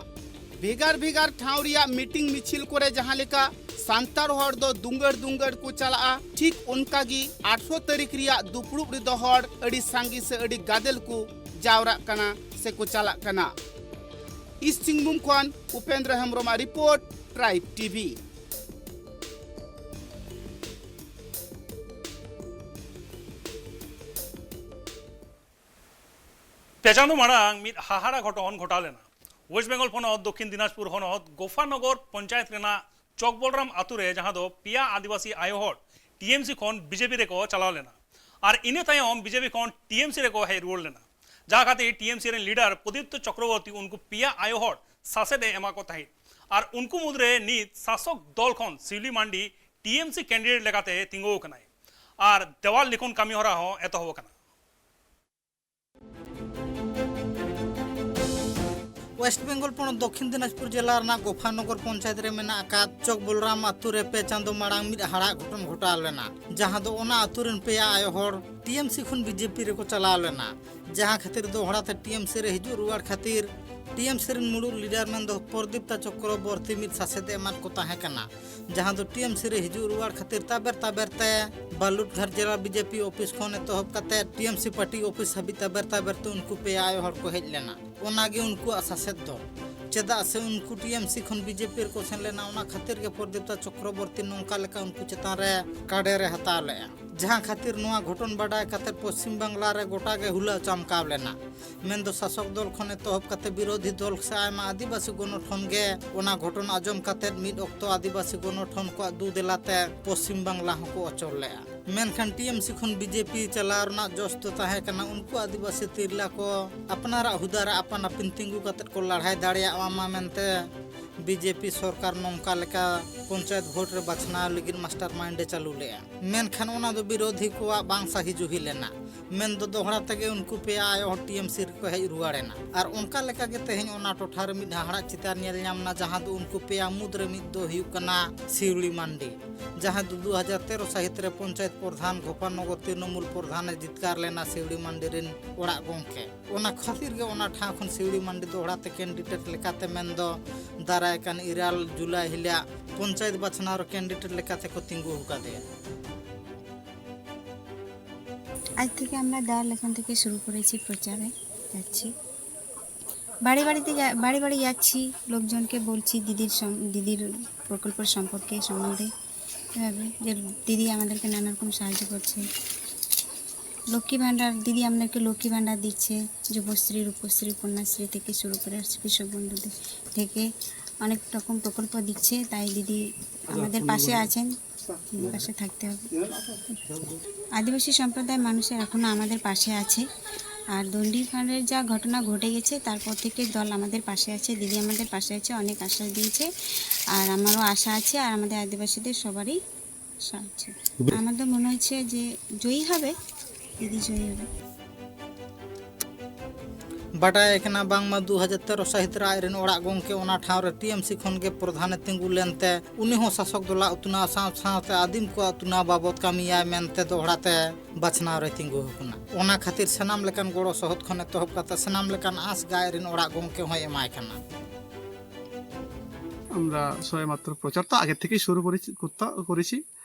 ᱵᱷᱮᱜᱟᱨ ᱵᱷᱮᱜᱟᱨ ᱴᱷᱟᱶ ᱨᱮᱭᱟᱜ ᱢᱤᱴᱤᱝ ᱢᱤᱪᱷᱤᱞ ᱠᱚᱨᱮ ᱡᱟᱦᱟᱸ ᱞᱮᱠᱟ ᱥᱟᱱᱛᱟᱲ ᱦᱚᱲ ᱫᱚ ᱫᱩᱝᱜᱟᱹᱲ ᱫᱩᱝᱜᱟᱹᱲ ᱠᱚ ᱪᱟᱞᱟᱜᱼᱟ, ᱴᱷᱤᱠ ᱚᱱᱠᱟ ᱜᱮ ᱟᱴᱷᱨᱚ ᱛᱟᱹᱨᱤᱠᱷ ᱨᱮᱭᱟᱜ ᱫᱩᱯᱲᱩᱵ ᱨᱮᱫᱚ ᱦᱚᱲ ᱟᱹᱰᱤ ᱥᱟᱸᱜᱮ ᱥᱮ ᱟᱹᱰᱤ ᱜᱟᱫᱮᱞ ᱠᱚ ᱡᱟᱣᱨᱟᱜ ᱠᱟᱱᱟ ᱥᱮ ᱠᱚ ᱪᱟᱞᱟᱜ ᱠᱟᱱᱟ᱾ ᱤᱥᱴ ᱥᱤᱝᱵᱷᱩᱢ ᱠᱷᱚᱱ ᱩᱯᱮᱱᱫᱨᱚ ᱦᱮᱢᱵᱨᱚᱢᱟᱜ ᱨᱤᱯᱳᱨᱴ, ᱴᱨᱟᱭᱤᱵᱽ ᱴᱤᱵᱷᱤ᱾ ᱯᱮ ᱪᱟᱸᱫᱚ ᱢᱟᱲᱟᱝ ᱢᱤᱫ ᱦᱟᱦᱟᱲᱟ ᱜᱷᱚᱴᱚᱱ ᱜᱷᱚᱴᱟᱣ ᱞᱮᱱᱟ᱾ ᱳᱭᱮᱥᱴ ᱵᱮᱝᱜᱚᱞ ᱯᱚᱱᱚᱛ ᱫᱚᱠᱷᱤᱱ ᱫᱤᱱᱟᱡᱽᱯᱩᱨ ᱦᱚᱱᱚᱛ ᱜᱳᱯᱷᱟᱱᱚᱜᱚᱨ ᱯᱚᱧᱪᱟᱭᱮᱛ ᱨᱮᱱᱟᱜ ᱪᱚᱠᱵᱚᱞᱨᱟᱢ ᱟᱛᱳ ᱨᱮ, ᱡᱟᱦᱟᱸ ᱫᱚ ᱯᱮᱭᱟ ᱟᱹᱫᱤᱵᱟᱹᱥᱤ ᱟᱭᱳ ᱦᱚᱲ ᱴᱤ ᱮᱢ ᱥᱤ ᱠᱷᱚᱱ ᱵᱤ ᱡᱮ ᱯᱤ ᱨᱮᱠᱚ ᱪᱟᱞᱟᱣ ᱞᱮᱱᱟ᱾ ᱟᱨ ᱤᱱᱟᱹ ᱛᱟᱭᱚᱢ ᱵᱤ ᱡᱮ ᱯᱤ ᱠᱷᱚᱱ ᱴᱤ ᱮᱢ ᱥᱤ ᱨᱮᱠᱚ ᱦᱮᱡ ᱨᱩᱣᱟᱹᱲ ᱞᱮᱱᱟ, ᱡᱟᱦᱟᱸ ᱠᱷᱟᱹᱛᱤᱨ ᱴᱤ ᱮᱢ ᱥᱤ ᱨᱮᱱ ᱞᱤᱰᱟᱨ ᱯᱨᱚᱫᱤᱯᱛᱚ ᱪᱚᱠᱨᱚᱵᱚᱨᱛᱤ ᱩᱱᱠᱩ ᱯᱮᱭᱟ ᱟᱭᱳ ᱦᱚᱲ ᱥᱟᱥᱮᱛ ᱮ ᱮᱢᱟ ᱠᱚ ᱛᱟᱦᱮᱸᱫ᱾ ᱟᱨ ᱩᱱᱠᱩ ᱢᱩᱫᱽᱨᱮ ᱱᱤᱛ ᱥᱟᱥᱚᱠ ᱫᱚᱞ ᱠᱷᱚᱱ ᱥᱤᱣᱞᱤ ᱢᱟᱱᱰᱤ ᱴᱤ ᱮᱢ ᱥᱤ ᱠᱮᱱᱰᱤᱰᱮᱴ ᱞᱮᱠᱟᱛᱮ ᱛᱤᱸᱜᱩ ᱟᱠᱟᱱᱟᱭ᱾ ᱟᱨ ᱫᱮᱣᱟᱞ ᱞᱤᱠᱷᱚᱱ ᱠᱟᱹᱢᱤ ᱦᱚᱨᱟ ᱦᱚᱸ ᱮᱛᱚᱦᱚᱵ ᱟᱠᱟᱱᱟ᱾ ᱳᱭᱮᱥᱴ ᱵᱮᱝᱜᱚᱞ ᱯᱚᱱᱚᱛ ᱫᱚᱠᱠᱷᱤᱱ ᱫᱤᱱᱟᱡᱽᱯᱩᱨ ᱡᱮᱞᱟ ᱨᱮᱱᱟᱜ ᱜᱳᱯᱷᱟᱨᱱᱚᱜᱚᱨ ᱯᱚᱧᱪᱟᱭᱮᱛ ᱨᱮ ᱢᱮᱱᱟᱜ ᱟᱠᱟᱫ ᱪᱚᱠ ᱵᱚᱞᱨᱟᱢ ᱟᱛᱳ ᱨᱮ ᱯᱮ ᱪᱟᱸᱫᱚ ᱢᱟᱲᱟᱝ ᱢᱤᱫ ᱦᱟᱦᱟᱲᱟᱜ ᱜᱷᱚᱴᱚᱱ ᱜᱷᱚᱴᱟᱣ ᱞᱮᱱᱟ, ᱡᱟᱦᱟᱸ ᱫᱚ ᱚᱱᱟ ᱟᱛᱳ ᱨᱮᱱ ᱯᱮᱭᱟ ᱟᱭᱳ ᱦᱚᱲ ᱴᱤ ᱮᱢ ᱥᱤ ᱠᱷᱚᱱ ᱵᱤ ᱡᱮ ᱯᱤ ᱨᱮᱠᱚ ᱪᱟᱞᱟᱣ ᱞᱮᱱᱟ, ᱡᱟᱦᱟᱸ ᱠᱷᱟᱹᱛᱤᱨ ᱫᱚᱦᱲᱟ ᱛᱮ ᱴᱤ ᱮᱢ ᱥᱤ ᱨᱮ ᱦᱤᱡᱩᱜ ᱨᱩᱣᱟᱹᱲ ᱠᱷᱟᱹᱛᱤᱨ ᱴᱤ ᱮᱢ ᱥᱤ ᱨᱮᱱ ᱢᱩᱲᱩᱫ ᱞᱤᱰᱟᱨ ᱢᱮᱱᱫᱚ ᱯᱨᱚᱫᱤᱯᱛᱟ ᱪᱚᱠᱨᱚᱵᱚᱨᱛᱤ ᱢᱤᱫ ᱥᱟᱥᱮᱛ ᱮ ᱮᱢᱟᱫ ᱠᱚ ᱛᱟᱦᱮᱸ ᱠᱟᱱᱟ, ᱡᱟᱦᱟᱸ ᱫᱚ ᱴᱤ ᱮᱢ ᱥᱤ ᱨᱮ ᱦᱤᱡᱩᱜ ᱨᱩᱣᱟᱹᱲ ᱠᱷᱟᱹᱛᱤᱨ ᱛᱟᱵᱮᱨ ᱛᱟᱵᱮᱨ ᱛᱮ ᱵᱟᱞᱩᱨᱜᱷᱟᱴ ᱡᱮᱞᱟ ᱵᱤ ᱡᱮ ᱯᱤ ᱚᱯᱷᱤᱥ ᱠᱷᱚᱱ ᱮᱛᱚᱦᱚᱵ ᱠᱟᱛᱮ ᱴᱤ ᱮᱢ ᱥᱤ ᱯᱟᱨᱴᱤ ᱚᱯᱷᱤᱥ ᱦᱟᱹᱵᱤᱡ ᱛᱟᱵᱮᱨ ᱛᱟᱵᱮᱨ ᱛᱮ ᱩᱱᱠᱩ ᱯᱮᱭᱟ ᱟᱭᱳ ᱦᱚᱲ ᱠᱚ ᱦᱮᱡ ᱞᱮᱱᱟ᱾ ᱚᱱᱟ ᱜᱮ ᱩᱱᱠᱩᱣᱟᱜ ᱥᱟᱥᱮᱛ ᱫᱚ, ᱪᱮᱫᱟᱜ ᱥᱮ ᱩᱱᱠᱩ ᱴᱤ ᱮᱢ ᱥᱤ ᱠᱷᱚᱱ ᱵᱤ ᱡᱮ ᱯᱤ ᱨᱮᱠᱚ ᱥᱮᱱ ᱞᱮᱱᱟ᱾ ᱚᱱᱟ ᱠᱷᱟᱹᱛᱤᱨ ᱜᱮ ᱯᱨᱚᱫᱤᱯᱛᱟ ᱪᱚᱠᱨᱚᱵᱚᱨᱛᱤ ᱱᱚᱝᱠᱟ ᱞᱮᱠᱟ ᱩᱱᱠᱩ ᱪᱮᱛᱟᱱ ᱨᱮ ᱠᱟᱰᱮᱨ ᱮ ᱦᱟᱛᱟᱣ ᱞᱮᱫᱼᱟ, ᱡᱟᱦᱟᱸ ᱠᱷᱟᱹᱛᱤᱨ ᱱᱚᱣᱟ ᱜᱷᱚᱴᱚᱱ ᱵᱟᱰᱟᱭ ᱠᱟᱛᱮ ᱯᱚᱥᱪᱤᱢ ᱵᱟᱝᱞᱟ ᱨᱮ ᱜᱚᱴᱟ ᱜᱮ ᱦᱩᱞᱟᱹ ᱪᱟᱢᱠᱟᱣ ᱞᱮᱱᱟ᱾ ᱢᱮᱱᱫᱚ ᱥᱟᱥᱚᱠ ᱫᱚᱞ ᱠᱷᱚᱱ ᱮᱛᱚᱦᱚᱵ ᱠᱟᱛᱮ ᱵᱤᱨᱳᱫᱷᱤ ᱫᱚᱞ ᱥᱮ ᱟᱭᱢᱟ ᱟᱹᱫᱤᱵᱟᱹᱥᱤ ᱜᱚᱱᱚᱴᱷᱚᱱ ᱜᱮ ᱚᱱᱟ ᱜᱷᱚᱴᱚᱱ ᱟᱸᱡᱚᱢ ᱠᱟᱛᱮ ᱢᱤᱫ ᱚᱠᱛᱚ ᱟᱹᱫᱤᱵᱟᱹᱥᱤ ᱜᱚᱱᱚᱴᱷᱚᱱ ᱠᱚᱣᱟᱜ ᱫᱩ ᱫᱮᱞᱟᱛᱮ ᱯᱚᱥᱪᱤᱢ ᱵᱟᱝᱞᱟ ᱦᱚᱸᱠᱚ ᱚᱪᱚᱞ ᱞᱮᱫᱼᱟ᱾ ᱢᱮᱱᱠᱷᱟᱱ ᱴᱤ ᱮᱢ ᱥᱤ ᱠᱷᱚᱱ ᱵᱤ ᱡᱮ ᱯᱤ ᱪᱟᱞᱟᱣ ᱨᱮᱱᱟᱜ ᱡᱚᱥ ᱫᱚ ᱛᱟᱦᱮᱸ ᱠᱟᱱᱟ ᱩᱱᱠᱩ ᱟᱹᱫᱤᱵᱟᱹᱥᱤ ᱛᱤᱨᱞᱟᱹ ᱠᱚ ᱟᱯᱱᱟᱨᱟᱜ ᱦᱩᱫᱟᱹ ᱨᱮ ᱟᱯᱟᱱ ᱟᱹᱯᱤᱱ ᱛᱤᱸᱜᱩ ᱠᱟᱛᱮ ᱠᱚ ᱞᱟᱲᱦᱟᱭ ᱫᱟᱲᱮᱭᱟᱜ ᱢᱟ ᱢᱮᱱᱛᱮ ᱵᱤ ᱡᱮ ᱯᱤ ᱥᱚᱨᱠᱟᱨ ᱱᱚᱝᱠᱟ ᱞᱮᱠᱟ ᱯᱚᱧᱪᱟᱭᱮᱛ ᱵᱷᱳᱴ ᱨᱮ ᱵᱟᱪᱷᱱᱟᱣ ᱞᱟᱹᱜᱤᱫ ᱢᱟᱥᱴᱟᱨ ᱢᱟᱭᱤᱱᱰ ᱮ ᱪᱟᱹᱞᱩ ᱞᱮᱫᱼᱟ᱾ ᱢᱮᱱᱠᱷᱟᱱ ᱚᱱᱟ ᱫᱚ ᱵᱤᱨᱳᱫᱷᱤ ᱠᱚᱣᱟᱜ ᱵᱟᱝ ᱥᱟᱹᱦᱤ ᱡᱩᱦᱤ ᱞᱮᱱᱟ᱾ ᱢᱮᱱᱫᱚ ᱫᱚᱦᱲᱟ ᱛᱮᱜᱮ ᱩᱱᱠᱩ ᱯᱮᱭᱟ ᱟᱭᱳ ᱦᱚᱲ ᱴᱤ ᱮᱢ ᱥᱤ ᱨᱮᱠᱚ ᱦᱮᱡ ᱨᱩᱣᱟᱹᱲ ᱮᱱᱟ᱾ ᱟᱨ ᱚᱱᱠᱟ ᱞᱮᱠᱟ ᱜᱮ ᱛᱮᱦᱮᱧ ᱚᱱᱟ ᱴᱚᱴᱷᱟ ᱨᱮ ᱢᱤᱫ ᱦᱟᱦᱟᱲᱟᱜ ᱪᱤᱛᱟᱨ ᱧᱮᱞ ᱧᱟᱢ ᱮᱱᱟ, ᱡᱟᱦᱟᱸ ᱫᱚ ᱩᱱᱠᱩ ᱯᱮᱭᱟ ᱢᱩᱫᱽ ᱨᱮ ᱢᱤᱫ ᱫᱚ ᱦᱩᱭᱩᱜ ᱠᱟᱱᱟ ᱥᱤᱣᱲᱤ ᱢᱟᱱᱰᱤ, ᱡᱟᱦᱟᱸᱭ ᱫᱚ ᱫᱩ ᱦᱟᱡᱟᱨ ᱛᱮᱨᱚ ᱥᱟᱹᱦᱤᱛ ᱨᱮ ᱯᱚᱧᱪᱟᱭᱮᱛ ᱯᱨᱚᱫᱷᱟᱱ ᱜᱳᱯᱟᱞᱱᱚᱜᱚᱨ ᱛᱨᱤᱱᱚᱢᱩᱞ ᱯᱨᱚᱫᱷᱟᱱ ᱮ ᱡᱤᱛᱠᱟᱹᱨ ᱞᱮᱱᱟ ᱥᱤᱣᱲᱤ ᱢᱟᱱᱰᱤ ᱨᱮᱱ ᱚᱲᱟᱜ ᱜᱚᱢᱠᱮ᱾ ᱚᱱᱟ ᱠᱷᱟᱹᱛᱤᱨ ᱜᱮ ᱚᱱᱟ ᱴᱷᱟᱶ ᱠᱷᱚᱱ ᱥᱤᱣᱲᱤ ᱢᱟᱱᱰᱤ ᱫᱚᱦᱲᱟ ᱛᱮ ᱠᱮᱱᱰᱤᱰᱮᱴ ᱞᱮᱠᱟᱛᱮ ᱢᱮᱱᱫᱚ ᱫᱟᱨᱟᱭ ᱠᱟᱱ ᱤᱨᱟᱞ ᱡᱩᱞᱟᱭ ᱦᱤᱞᱳᱜ ᱯᱚᱧᱪᱟᱭᱮᱛ ᱵᱟᱪᱷᱱᱟᱣ ᱨᱮ ᱠᱮᱱᱰᱤᱰᱮᱴ ᱞᱮᱠᱟᱛᱮ ᱠᱚ ᱛᱤᱸᱜᱩ ᱟᱠᱟᱫᱮᱭᱟ᱾ আজ থেকে আমরা দেওয়াল লেখন থেকে শুরু করেছি প্রচারে যাচ্ছি। বাড়ি বাড়িতে যা-, বাড়ি বাড়ি যাচ্ছি, লোকজনকে বলছি দিদির সম-, দিদির প্রকল্পের সম্পর্কে, সম্বন্ধে, এভাবে যে দিদি আমাদেরকে নানা রকম সাহায্য করছে। লক্ষ্মী ভাণ্ডার, দিদি আমাদেরকে লক্ষ্মী ভাণ্ডার দিচ্ছে, যুবশ্রী, রূপশ্রী, কন্যাশ্রী থেকে শুরু করে কৃষক বন্ধুদের থেকে অনেক রকম প্রকল্প দিচ্ছে, তাই দিদি আমাদের পাশে আছেন। পাশে থাকতে হবে। আদিবাসী সম্প্রদায়ের মানুষের এখনও আমাদের পাশে আছে। আর দণ্ডি কাণ্ডের যা ঘটনা ঘটে গেছে, তারপর থেকে দল আমাদের পাশে আছে, দিদি আমাদের পাশে আছে, অনেক আশ্বাস দিয়েছে। আর আমারও আশা আছে, আর আমাদের আদিবাসীদের সবারই আশা আছে। আমাদের মনে হচ্ছে যে জয়ী হবে, দিদি জয়ী হবে। ᱵᱟᱰᱟᱭ ᱠᱟᱱᱟ ᱵᱟᱝᱢᱟ ᱫᱩ ᱦᱟᱡᱟᱨ ᱛᱮᱨᱚ ᱥᱟᱹᱦᱤᱛ ᱨᱮ ᱟᱡᱨᱮᱱ ᱚᱲᱟᱜ ᱜᱚᱢᱠᱮ ᱚᱱᱟ ᱴᱷᱟᱶ ᱨᱮ ᱴᱤ ᱮᱢ ᱥᱤ ᱠᱷᱚᱱ ᱜᱮ ᱯᱨᱚᱫᱷᱟᱱᱮ ᱛᱤᱸᱜᱩ ᱞᱮᱱᱛᱮ ᱩᱱᱤ ᱦᱚᱸ ᱥᱟᱥᱚᱠ ᱫᱚᱞᱟᱜ ᱩᱛᱱᱟᱹᱣ ᱥᱟᱶ ᱥᱟᱶᱛᱮ ᱟᱹᱫᱤᱢ ᱠᱚᱣᱟᱜ ᱩᱛᱱᱟᱹᱣ ᱵᱟᱵᱚᱫ ᱠᱟᱹᱢᱤᱭᱟᱭ ᱢᱮᱱᱛᱮ ᱫᱚᱦᱲᱟ ᱛᱮ ᱵᱟᱪᱷᱱᱟᱣ ᱨᱮᱭ ᱛᱤᱸᱜᱩ ᱟᱠᱟᱱᱟ᱾ ᱚᱱᱟ ᱠᱷᱟᱹᱛᱤᱨ ᱥᱟᱱᱟᱢ ᱞᱮᱠᱟᱱ ᱜᱚᱲᱚ ᱥᱚᱦᱚᱫ ᱠᱷᱚᱱ ᱮᱛᱚᱦᱚᱵ ᱠᱟᱛᱮ ᱥᱟᱱᱟᱢ ᱞᱮᱠᱟᱱ ᱟᱸᱥ ᱜᱮ ᱟᱡᱨᱮᱱ ᱚᱲᱟᱜ ᱜᱚᱢᱠᱮ ᱦᱚᱸᱭ ᱮᱢᱟᱭ ᱠᱟᱱᱟ᱾ আমরা সবেমাত্র প্রচার তো আগে থেকেই শুরু করেছি করতে করেছি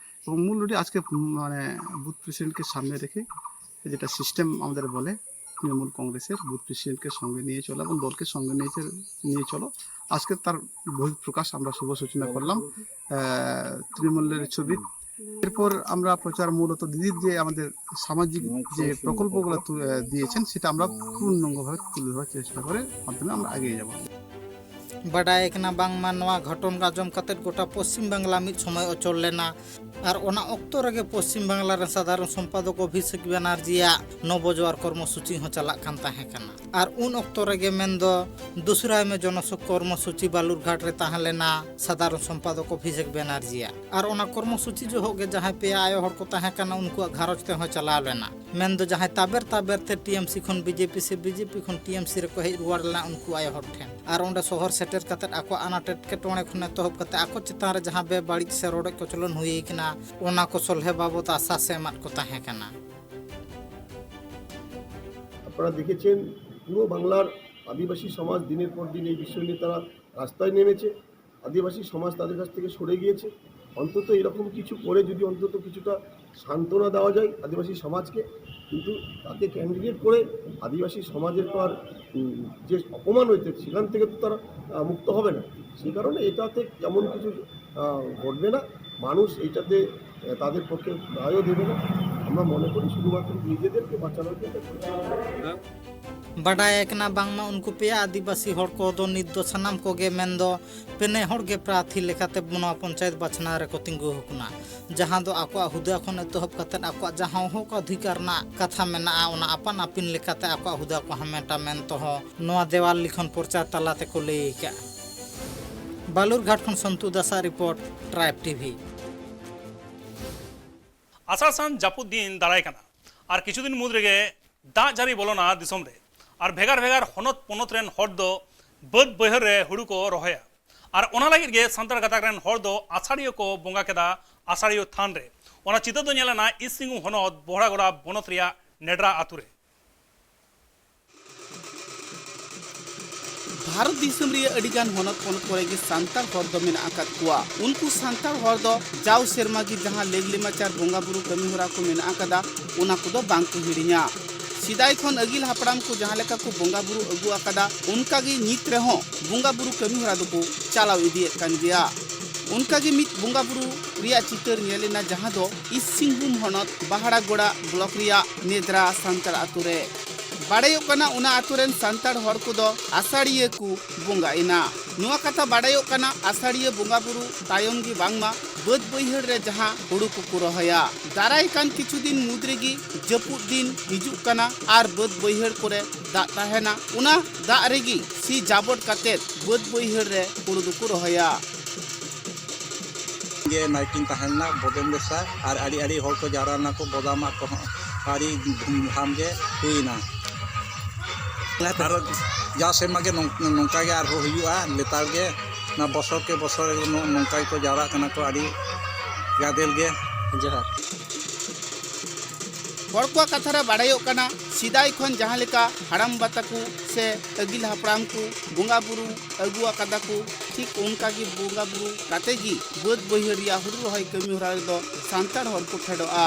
এবং মূল রুটি আজকে উম, মানে বুথ প্রেসিডেন্টকে সামনে রেখে যেটা সিস্টেম আমাদের বলে তৃণমূল কংগ্রেসের বুথ প্রেসিডেন্টকে সঙ্গে নিয়ে চলো এবং দলকে সঙ্গে নিয়ে চল- নিয়ে চলো। আজকে তার বহিঃপ্রকাশ আমরা শুভ সূচনা করলাম আহ, তৃণমূলের ছবি। এরপর আমরা প্রচার মূলত দিদির যে আমাদের সামাজিক যে প্রকল্পগুলো তু- আহ, দিয়েছেন সেটা আমরা পূর্ণাঙ্গভাবে তুলে ধরার চেষ্টা করে মাধ্যমে আমরা এগিয়ে যাব। ᱵᱟᱰᱟᱭ ᱠᱟᱱᱟ ᱵᱟᱝᱢᱟ ᱱᱚᱣᱟ ᱜᱷᱚᱴᱚᱱ ᱟᱸᱡᱚᱢ ᱠᱟᱛᱮ ᱜᱚᱴᱟ ᱯᱚᱥᱪᱤᱢ ᱵᱟᱝᱞᱟ ᱢᱤᱫ ᱥᱚᱢᱚᱭ ᱚᱪᱚᱞ ᱞᱮᱱᱟ᱾ ᱟᱨ ᱚᱱᱟ ᱚᱠᱛᱚ ᱨᱮᱜᱮ ᱯᱚᱥᱪᱤᱢ ᱵᱟᱝᱞᱟ ᱨᱮᱱ ᱥᱟᱫᱷᱟᱨᱚᱱ ᱥᱚᱢᱯᱟᱫᱚᱠ ᱚᱵᱷᱤᱥᱮᱠ ᱵᱮᱱᱟᱨᱡᱤᱭᱟᱜ ᱱᱚᱵᱚᱡᱚᱣᱟᱨ ᱠᱚᱨᱢᱚᱥᱩᱪᱤ ᱦᱚᱸ ᱪᱟᱞᱟᱜ ᱠᱟᱱ ᱛᱟᱦᱮᱸ ᱠᱟᱱᱟ᱾ ᱟᱨ ᱩᱱ ᱚᱠᱛᱚ ᱨᱮᱜᱮ ᱢᱮᱱᱫᱚ ᱫᱩᱥᱨᱟᱭ ᱢᱮ ᱡᱚᱱᱚᱥᱚᱠ ᱠᱚᱨᱢᱚᱥᱩᱪᱤ ᱵᱟᱞᱩᱨᱜᱷᱟᱴ ᱨᱮ ᱛᱟᱦᱮᱸ ᱞᱮᱱᱟ ᱥᱟᱫᱷᱟᱨᱚᱱ ᱥᱚᱢᱯᱟᱫᱚᱠ ᱚᱵᱷᱤᱥᱮᱠ ᱵᱮᱱᱟᱨᱡᱤᱭᱟᱜ᱾ ᱟᱨ ᱚᱱᱟ ᱠᱚᱨᱢᱚᱥᱩᱪᱤ ᱡᱚᱦᱚᱜ ᱜᱮ ᱡᱟᱦᱟᱸᱭ ᱯᱮᱭᱟ ᱟᱭᱳ ᱦᱚᱲ ᱠᱚ ᱛᱟᱦᱮᱸ ᱠᱟᱱᱟ, ᱩᱱᱠᱩᱣᱟᱜ ᱜᱷᱟᱨᱚᱸᱡᱽ ᱛᱮᱦᱚᱸ ᱪᱟᱞᱟᱣ ᱞᱮᱱᱟ᱾ ᱢᱮᱱᱫᱚ ᱡᱟᱦᱟᱸᱭ ᱛᱟᱵᱮᱨ ᱛᱟᱵᱮᱨ ᱛᱮ ᱴᱤ ᱮᱢ ᱥᱤ ᱠᱷᱚᱱ ᱵᱤ ᱡᱮ ᱯᱤ ᱥᱮ ᱵᱤ ᱡᱮ ᱯᱤ ᱠᱷᱚᱱ ᱴᱤ ᱮᱢ ᱥᱤ ᱨᱮᱠᱚ ᱦᱮᱡ ᱨᱩᱣᱟᱹᱲ ᱞᱮᱱᱟ ᱩᱱᱠᱩ ᱟᱭᱳ ᱦᱚᱲ ᱴᱷᱮᱱ᱾ ᱟᱨ ᱚᱸᱰᱮ ᱥᱚᱦᱚᱨ ᱥᱮᱴᱮᱨ ᱠᱟᱛᱮ ᱟᱠᱚᱣᱟᱜ ᱟᱱᱟᱴ ᱮᱴᱠᱮᱴᱚᱬᱮ ᱠᱷᱚᱱ ᱮᱛᱚᱦᱚᱵ ᱠᱟᱛᱮ ᱟᱠᱚ ᱪᱮᱛᱟᱱ ᱨᱮ ᱡᱟᱦᱟᱸ ᱵᱮᱵᱟᱹᱲᱤᱡ ᱥᱮ ᱨᱚᱰᱚᱡ ᱠᱚᱪᱞᱚᱱ ᱦᱩᱭ ᱟᱠᱟᱱᱟ, ᱚᱱᱟ ᱠᱚ ᱥᱚᱞᱦᱮ ᱵᱟᱵᱚᱛ ᱟᱥᱟᱥ ᱮ ᱮᱢᱟᱫ ᱠᱚ ᱛᱟᱦᱮᱸ ᱠᱟᱱᱟ᱾ আপনারা দেখেছেন, পুরো বাংলার আদিবাসী সমাজ দিনের পর দিন এই বিষয় নিয়ে তারা রাস্তায় নেমেছে। আদিবাসী সমাজ তাদের কাছ থেকে সরে গিয়েছে। অন্তত এরকম কিছু করে যদি অন্তত কিছুটা সান্ত্বনা দেওয়া যায় আদিবাসী সমাজকে, কিন্তু তাকে ক্যান্ডিডেট করে আদিবাসী সমাজের তো আর উম, যে অপমান হয়েছে সেখান থেকে তো তারা আহ, মুক্ত হবে না। সেই কারণে এটাতে তেমন কিছু আহ, ঘটবে না। মানুষ এইটাতে আহ, তাদের পক্ষে রায়ও দেবে না। আমরা মনে করি শুধুমাত্র নিজেদেরকে বাঁচানোর জন্য ᱵᱟᱰᱟᱭ ᱟᱠᱟᱱᱟ ᱵᱟᱝᱢᱟ ᱩᱱᱠᱩ ᱯᱮᱭᱟ ᱟᱹᱫᱤᱵᱟᱹᱥᱤ ᱦᱚᱲ ᱠᱚᱫᱚ ᱱᱤᱛ ᱫᱚ ᱥᱟᱱᱟᱢ ᱠᱚᱜᱮ ᱢᱮᱱᱫᱚ ᱯᱮᱱᱮ ᱦᱚᱲ ᱜᱮ ᱯᱨᱟᱨᱛᱷᱤ ᱞᱮᱠᱟᱛᱮ ᱱᱚᱣᱟ ᱯᱚᱧᱪᱟᱭᱮᱛ ᱵᱟᱪᱷᱱᱟᱣ ᱨᱮᱠᱚ ᱛᱤᱸᱜᱩ ᱟᱠᱟᱱᱟ, ᱡᱟᱦᱟᱸ ᱫᱚ ᱟᱠᱚᱣᱟᱜ ᱦᱩᱫᱟᱹ ᱠᱷᱚᱱ ᱮᱛᱚᱦᱚᱵ ᱠᱟᱛᱮ ᱟᱠᱚᱣᱟᱜ ᱡᱟᱦᱟᱸ ᱦᱚᱠ ᱚᱫᱷᱤᱠᱟᱨ ᱨᱮᱱᱟᱜ ᱠᱟᱛᱷᱟ ᱢᱮᱱᱟᱜᱼᱟ, ᱚᱱᱟ ᱟᱯᱟᱱ ᱟᱹᱯᱤᱱ ᱞᱮᱠᱟᱛᱮ ᱟᱠᱚᱣᱟᱜ ᱦᱩᱫᱟᱹ ᱠᱚ ᱦᱟᱢᱮᱴᱟ ᱢᱮᱱᱛᱮ ᱦᱚᱸ ᱱᱚᱣᱟ ᱫᱮᱣᱟᱞ ᱞᱤᱠᱷᱚᱱ ᱯᱨᱚᱪᱟᱨ ᱛᱟᱞᱟ ᱛᱮᱠᱚ ᱞᱟᱹᱭ ᱟᱠᱟᱫᱼᱟ᱾ ᱵᱟᱞᱩᱨᱜᱷᱟᱴ ᱠᱷᱚᱱ ᱥᱚᱱᱛᱩ ᱫᱟᱥᱟᱜ ᱨᱤᱯᱳᱨᱴ, ᱴᱨᱟᱭᱤᱵᱽ ᱴᱤᱵᱷᱤ᱾ ᱟᱥᱟᱲ ᱥᱟᱱ ᱡᱟᱹᱯᱩᱫ ᱫᱤᱱ ᱫᱟᱨᱟᱭ ᱠᱟᱱᱟ ᱟᱨ ᱠᱤᱪᱷᱩ ᱫᱤᱱ ᱢᱩᱫᱽ ᱨᱮᱜᱮ ᱫᱟᱜ ᱡᱟᱹᱲᱤ ᱵᱚᱞᱚᱱᱟ ᱫᱤᱥᱚᱢ ᱨᱮ᱾ ᱟᱨ ᱵᱷᱮᱜᱟᱨ ᱵᱷᱮᱜᱟᱨ ᱦᱚᱱᱚᱛ ᱯᱚᱱᱚᱛ ᱨᱮᱱ ᱦᱚᱲ ᱫᱚ ᱵᱟᱹᱫᱽ ᱵᱟᱹᱭᱦᱟᱹᱲ ᱨᱮ ᱦᱩᱲᱩ ᱠᱚ ᱨᱚᱦᱚᱭᱟ᱾ ᱟᱨ ᱚᱱᱟ ᱞᱟᱹᱜᱤᱫ ᱜᱮ ᱥᱟᱱᱛᱟᱲ ᱜᱟᱛᱟᱠ ᱨᱮᱱ ᱦᱚᱲ ᱫᱚ ᱟᱥᱟᱲᱤᱭᱟᱹ ᱠᱚ ᱵᱚᱸᱜᱟ ᱠᱮᱫᱟ ᱟᱥᱟᱲᱤᱭᱟᱹ ᱛᱷᱟᱱ ᱨᱮ᱾ ᱚᱱᱟ ᱪᱤᱛᱟᱹᱨ ᱫᱚ ᱧᱮᱞ ᱮᱱᱟ ᱤᱥᱴ ᱥᱤᱝᱵᱷᱩᱢ ᱦᱚᱱᱚᱛ ᱵᱚᱦᱲᱟᱜᱚᱲᱟ ᱵᱚᱱᱚᱛ ᱨᱮᱭᱟᱜ ᱱᱮᱰᱨᱟ ᱟᱛᱳ ᱨᱮ᱾ ᱵᱷᱟᱨᱚᱛ ᱫᱤᱥᱚᱢ ᱨᱮᱭᱟᱜ ᱟᱹᱰᱤ ᱜᱟᱱ ᱦᱚᱱᱚᱛ ᱯᱚᱱᱚᱛ ᱠᱚᱨᱮ ᱜᱮ ᱥᱟᱱᱛᱟᱲ ᱦᱚᱲ ᱫᱚ ᱢᱮᱱᱟᱜ ᱟᱠᱟᱫ ᱠᱚᱣᱟ᱾ ᱩᱱᱠᱩ ᱥᱟᱱᱛᱟᱲ ᱦᱚᱲ ᱫᱚ ᱡᱟᱣ ᱥᱮᱨᱢᱟ ᱜᱮ ᱡᱟᱦᱟᱸ ᱞᱮᱜ ᱞᱮᱢᱟᱪᱟᱨ ᱵᱚᱸᱜᱟ ᱵᱩᱨᱩ ᱠᱟᱹᱢᱤ ᱦᱚᱨᱟ ᱠᱚ ᱢᱮᱱᱟᱜ ᱟᱠᱟᱫᱟ, ᱚᱱᱟ ᱠᱚᱫᱚ ᱵᱟᱝ ᱠᱚ ᱦᱤᱲᱤᱧᱟ᱾ ᱥᱮᱫᱟᱭ ᱠᱷᱚᱱ ᱟᱹᱜᱤᱞ ᱦᱟᱯᱲᱟᱢ ᱠᱚ ᱡᱟᱦᱟᱸ ᱞᱮᱠᱟ ᱠᱚ ᱵᱚᱸᱜᱟ ᱵᱩᱨᱩ ᱟᱹᱜᱩ ᱟᱠᱟᱫᱟ, ᱚᱱᱠᱟ ᱜᱮ ᱱᱤᱛ ᱨᱮᱦᱚᱸ ᱵᱚᱸᱜᱟ ᱵᱩᱨᱩ ᱠᱟᱹᱢᱤ ᱦᱚᱨᱟ ᱫᱚᱠᱚ ᱪᱟᱞᱟᱣ ᱤᱫᱤᱭᱮᱫ ᱠᱟᱱ ᱜᱮᱭᱟ᱾ ᱚᱱᱠᱟ ᱜᱮ ᱢᱤᱫ ᱵᱚᱸᱜᱟ ᱵᱩᱨᱩ ᱨᱮᱭᱟᱜ ᱪᱤᱛᱟᱹᱨ ᱧᱮᱞ ᱮᱱᱟ, ᱡᱟᱦᱟᱸ ᱫᱚ ᱤᱥᱴ ᱥᱤᱝᱵᱷᱩᱢ ᱦᱚᱱᱚᱛ ᱵᱟᱦᱲᱟᱜᱚᱲᱟ ᱵᱞᱚᱠ ᱨᱮᱭᱟᱜ ᱱᱮᱫᱽᱨᱟ ᱥᱟᱱᱛᱟᱲ ᱟᱛᱳ ᱨᱮ᱾ ᱵᱟᱲᱟᱭᱚᱜ ᱠᱟᱱᱟ, ᱚᱱᱟ ᱟᱛᱳ ᱨᱮᱱ ᱥᱟᱱᱛᱟᱲ ᱦᱚᱲ ᱠᱚᱫᱚ ᱟᱥᱟᱲᱤᱭᱟᱹ ᱠᱚ ᱵᱚᱸᱜᱟ ᱮᱱᱟ᱾ ᱱᱚᱣᱟ ᱠᱟᱛᱷᱟ ᱵᱟᱲᱟᱭᱚᱜ ᱠᱟᱱᱟ, ᱟᱥᱟᱲᱤᱭᱟᱹ ᱵᱚᱸᱜᱟ ᱵᱩᱨᱩ ᱛᱟᱭᱚᱢ ᱜᱮ ᱵᱟᱝᱢᱟ ᱵᱟᱹᱫᱽ ᱵᱟᱹᱭᱦᱟᱹᱲ ᱨᱮ ᱡᱟᱦᱟᱸ ᱦᱩᱲᱩ ᱠᱚᱠᱚ ᱨᱚᱦᱚᱭᱟ᱾ ᱫᱟᱨᱟᱭ ᱠᱟᱱ ᱠᱤᱪᱷᱩ ᱫᱤᱱ ᱢᱩᱫᱽ ᱨᱮᱜᱮ ᱡᱟᱹᱯᱩᱫ ᱫᱤᱱ ᱦᱤᱡᱩᱜ ᱠᱟᱱᱟ ᱟᱨ ᱵᱟᱹᱫᱽ ᱵᱟᱹᱭᱦᱟᱹᱲ ᱠᱚᱨᱮ ᱫᱟᱜ ᱛᱟᱦᱮᱱᱟ᱾ ᱚᱱᱟ ᱫᱟᱜ ᱨᱮᱜᱮ ᱥᱤ ᱡᱟᱵᱚᱴ ᱠᱟᱛᱮᱫ ᱵᱟᱹᱫᱽ ᱵᱟᱹᱭᱦᱟᱹᱲ ᱨᱮ ᱦᱩᱲᱩ ᱫᱚᱠᱚ ᱨᱚᱦᱚᱭᱟ᱾ ᱜᱮ ᱱᱟᱭᱠᱮᱧ ᱛᱟᱦᱮᱸ ᱞᱮᱱᱟ, ᱵᱚᱫᱮᱱ ᱵᱮᱥᱨᱟ, ᱟᱨ ᱟᱹᱰᱤ ᱟᱹᱰᱤ ᱦᱚᱲ ᱠᱚ ᱡᱟᱣᱨᱟ ᱞᱮᱱᱟ ᱠᱚ, ᱵᱚᱫᱟ ᱢᱟᱜ ᱠᱚᱦᱚᱸ ᱟᱹᱰᱤ ᱫᱷᱩᱢᱫᱷᱟᱢ ᱜᱮ ᱦᱩᱭᱱᱟ᱾ ᱟᱨ ᱡᱟᱣ ᱥᱮᱨᱢᱟ ᱜᱮ ᱱᱚᱝ-, ᱱᱚᱝᱠᱟ ᱜᱮ ᱟᱨᱦᱚᱸ ᱦᱩᱭᱩᱜᱼᱟ, ᱞᱮᱛᱟᱲ ᱜᱮ, ᱚᱱᱟ ᱵᱚᱥᱚᱨ ᱠᱮ ᱵᱚᱥᱚᱨ ᱱᱚ-, ᱱᱚᱝᱠᱟ ᱜᱮᱠᱚ ᱡᱟᱣᱨᱟᱜ ᱠᱟᱱᱟ ᱠᱚ ᱟᱹᱰᱤ ᱜᱟᱫᱮᱞ ᱜᱮ᱾ ᱡᱚᱦᱟᱨ᱾ ᱦᱚᱲ ᱠᱚᱣᱟᱜ ᱠᱟᱛᱷᱟ ᱨᱮ ᱵᱟᱲᱟᱭᱚᱜ ᱠᱟᱱᱟ, ᱥᱮᱫᱟᱭ ᱠᱷᱚᱱ ᱡᱟᱦᱟᱸ ᱞᱮᱠᱟ ᱦᱟᱲᱟᱢ ᱵᱟ ᱛᱟᱠᱚ ᱥᱮ ᱟᱹᱜᱤᱞ ᱦᱟᱯᱲᱟᱢ ᱠᱚ ᱵᱚᱸᱜᱟ ᱵᱩᱨᱩ ᱟᱹᱜᱩ ᱟᱠᱟᱫᱟ ᱠᱚ, ᱴᱷᱤᱠ ᱚᱱᱠᱟ ᱜᱮ ᱵᱚᱸᱜᱟ ᱵᱩᱨᱩ ᱠᱟᱛᱮ ᱜᱮ ᱵᱟᱹᱫᱽ ᱵᱟᱹᱭᱦᱟᱹᱲ ᱨᱮᱭᱟᱜ ᱦᱩᱲᱩ ᱨᱚᱦᱚᱭ ᱠᱟᱹᱢᱤ ᱦᱚᱨᱟ ᱨᱮᱫᱚ ᱥᱟᱱᱛᱟᱲ ᱦᱚᱲ ᱠᱚ ᱯᱷᱮᱰᱚᱜᱼᱟ᱾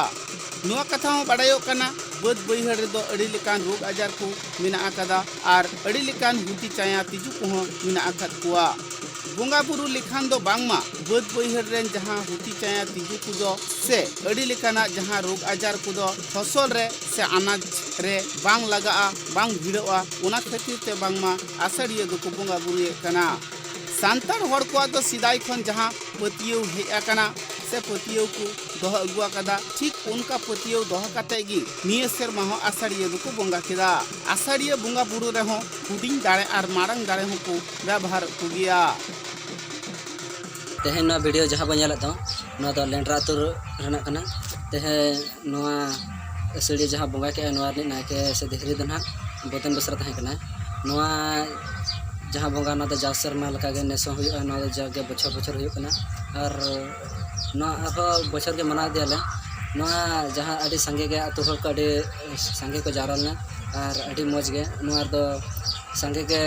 ᱱᱚᱣᱟ ᱠᱟᱛᱷᱟ ᱦᱚᱸ ᱵᱟᱲᱟᱭᱚᱜ ᱠᱟᱱᱟ, ᱵᱟᱹᱫᱽ ᱵᱟᱹᱭᱦᱟᱹᱲ ᱨᱮᱫᱚ ᱟᱹᱰᱤ ᱞᱮᱠᱟᱱ ᱨᱳᱜᱽ ᱟᱡᱟᱨ ᱠᱚ ᱢᱮᱱᱟᱜ ᱟᱠᱟᱫᱟ ᱟᱨ ᱟᱹᱰᱤ ᱞᱮᱠᱟᱱ ᱦᱩᱛᱤ ᱪᱟᱭᱟ ᱛᱤᱡᱩ ᱠᱚᱦᱚᱸ ᱢᱮᱱᱟᱜ ᱟᱠᱟᱫ ᱠᱚᱣᱟ᱾ ᱵᱚᱸᱜᱟ ᱵᱩᱨᱩ ᱞᱮᱠᱷᱟᱱ ᱫᱚ ᱵᱟᱝᱢᱟ ᱵᱟᱹᱫᱽ ᱵᱟᱹᱭᱦᱟᱹᱲ ᱨᱮᱱ ᱡᱟᱦᱟᱸ ᱦᱩᱛᱤ ᱪᱟᱭᱟ ᱛᱤᱡᱩ ᱠᱚᱫᱚ ᱥᱮ ᱟᱹᱰᱤ ᱞᱮᱠᱟᱱᱟᱜ ᱡᱟᱦᱟᱸ ᱨᱳᱜᱽ ᱟᱡᱟᱨ ᱠᱚᱫᱚ ᱯᱷᱚᱥᱚᱞ ᱨᱮ ᱥᱮ ᱟᱱᱟᱡᱽ ᱨᱮ ᱵᱟᱝ ᱞᱟᱜᱟᱜᱼᱟ, ᱵᱟᱝ ᱵᱷᱤᱲᱚᱜᱼᱟ, ᱚᱱᱟ ᱠᱷᱟᱹᱛᱤᱨ ᱛᱮ ᱵᱟᱝᱢᱟ ᱟᱥᱟᱲᱤᱭᱟᱹ ᱫᱚᱠᱚ ᱵᱚᱸᱜᱟ ᱵᱩᱨᱩᱭᱮᱫ ᱠᱟᱱᱟ᱾ ᱥᱟᱱᱛᱟᱲ ᱦᱚᱲ ᱠᱚᱣᱟᱜ ᱫᱚ ᱥᱮᱫᱟᱭ ᱠᱷᱚᱱ ᱡᱟᱦᱟᱸ ᱯᱟᱹᱛᱭᱟᱹᱣ ᱦᱮᱡ ᱟᱠᱟᱱᱟ ᱥᱮ ᱯᱟᱹᱛᱭᱟᱹᱣ ᱠᱚ ᱫᱚᱦᱚ ᱟᱹᱜᱩ ᱟᱠᱟᱫᱟ, ᱴᱷᱤᱠ ᱚᱱᱠᱟ ᱯᱟᱹᱛᱭᱟᱹᱣ ᱫᱚᱦᱚ ᱠᱟᱛᱮ ᱜᱮ ᱱᱤᱭᱟᱹ ᱥᱮᱨᱢᱟ ᱦᱚᱸ ᱟᱥᱟᱲᱤᱭᱟᱹ ᱫᱚᱠᱚ ᱵᱚᱸᱜᱟ ᱠᱮᱫᱟ᱾ ᱟᱥᱟᱲᱤᱭᱟᱹ ᱵᱚᱸᱜᱟ ᱵᱩᱨᱩ ᱨᱮᱦᱚᱸ ᱦᱩᱰᱤᱧ ᱫᱟᱲᱮ ᱟᱨ ᱢᱟᱨᱟᱝ ᱫᱟᱲᱮ ᱦᱚᱸᱠᱚ ᱵᱮᱵᱚᱦᱟᱨ ᱠᱚᱜᱮᱭᱟ᱾ ᱛᱮᱦᱮᱧ ᱱᱚᱣᱟ ᱵᱷᱤᱰᱤᱭᱳ ᱡᱟᱦᱟᱸ ᱵᱚᱱ ᱧᱮᱞᱮᱫ ᱫᱚ, ᱱᱚᱣᱟ ᱫᱚ ᱞᱮᱸᱰᱨᱟ ᱟᱹᱛᱩ ᱨᱮᱱᱟᱜ ᱠᱟᱱᱟ᱾ ᱛᱮᱦᱮᱧ ᱱᱚᱣᱟ ᱟᱹᱥᱟᱹᱲᱤᱭᱟᱹ ᱡᱟᱦᱟᱸ ᱵᱚᱸᱜᱟ ᱠᱮᱜᱼᱟᱭ, ᱱᱚᱣᱟ ᱨᱤᱱᱤᱡ ᱱᱟᱭᱠᱮ ᱥᱮ ᱫᱷᱤᱨᱤ ᱫᱚ ᱱᱟᱦᱟᱜ ᱵᱚᱫᱮᱱ ᱵᱮᱥᱨᱟ ᱛᱟᱦᱮᱸ ᱠᱟᱱᱟᱭ᱾ ᱱᱚᱣᱟ ᱡᱟᱦᱟᱸ ᱵᱚᱸᱜᱟ, ᱱᱚᱣᱟ ᱫᱚ ᱡᱟᱣ ᱥᱮᱨᱢᱟ ᱞᱮᱠᱟᱜᱮ ᱱᱮᱥ ᱦᱚᱸ ᱦᱩᱭᱩᱜᱼᱟ᱾ ᱱᱚᱣᱟ ᱫᱚ ᱡᱟᱣᱜᱮ ᱵᱚᱪᱷᱚᱨ ᱵᱚᱪᱷᱚᱨ ᱦᱩᱭᱩᱜ ᱠᱟᱱᱟ᱾ ᱟᱨ ᱱᱚᱣᱟ ᱟᱨᱦᱚᱸ ᱵᱚᱪᱷᱚᱨ ᱜᱮ ᱢᱟᱱᱟᱣ ᱤᱫᱤᱭᱟᱞᱮ᱾ ᱱᱚᱣᱟ ᱡᱟᱦᱟᱸ ᱟᱹᱰᱤ ᱥᱟᱸᱜᱮ ᱜᱮ ᱟᱹᱛᱩ ᱦᱚᱲ ᱠᱚ ᱟᱹᱰᱤ ᱥᱟᱸᱜᱮ ᱠᱚ ᱡᱟᱣᱨᱟ ᱞᱮᱱᱟ ᱟᱨ ᱟᱹᱰᱤ ᱢᱚᱡᱽ ᱜᱮ᱾ ᱱᱚᱣᱟ ᱨᱮᱫᱚ ᱥᱟᱸᱜᱮ ᱜᱮ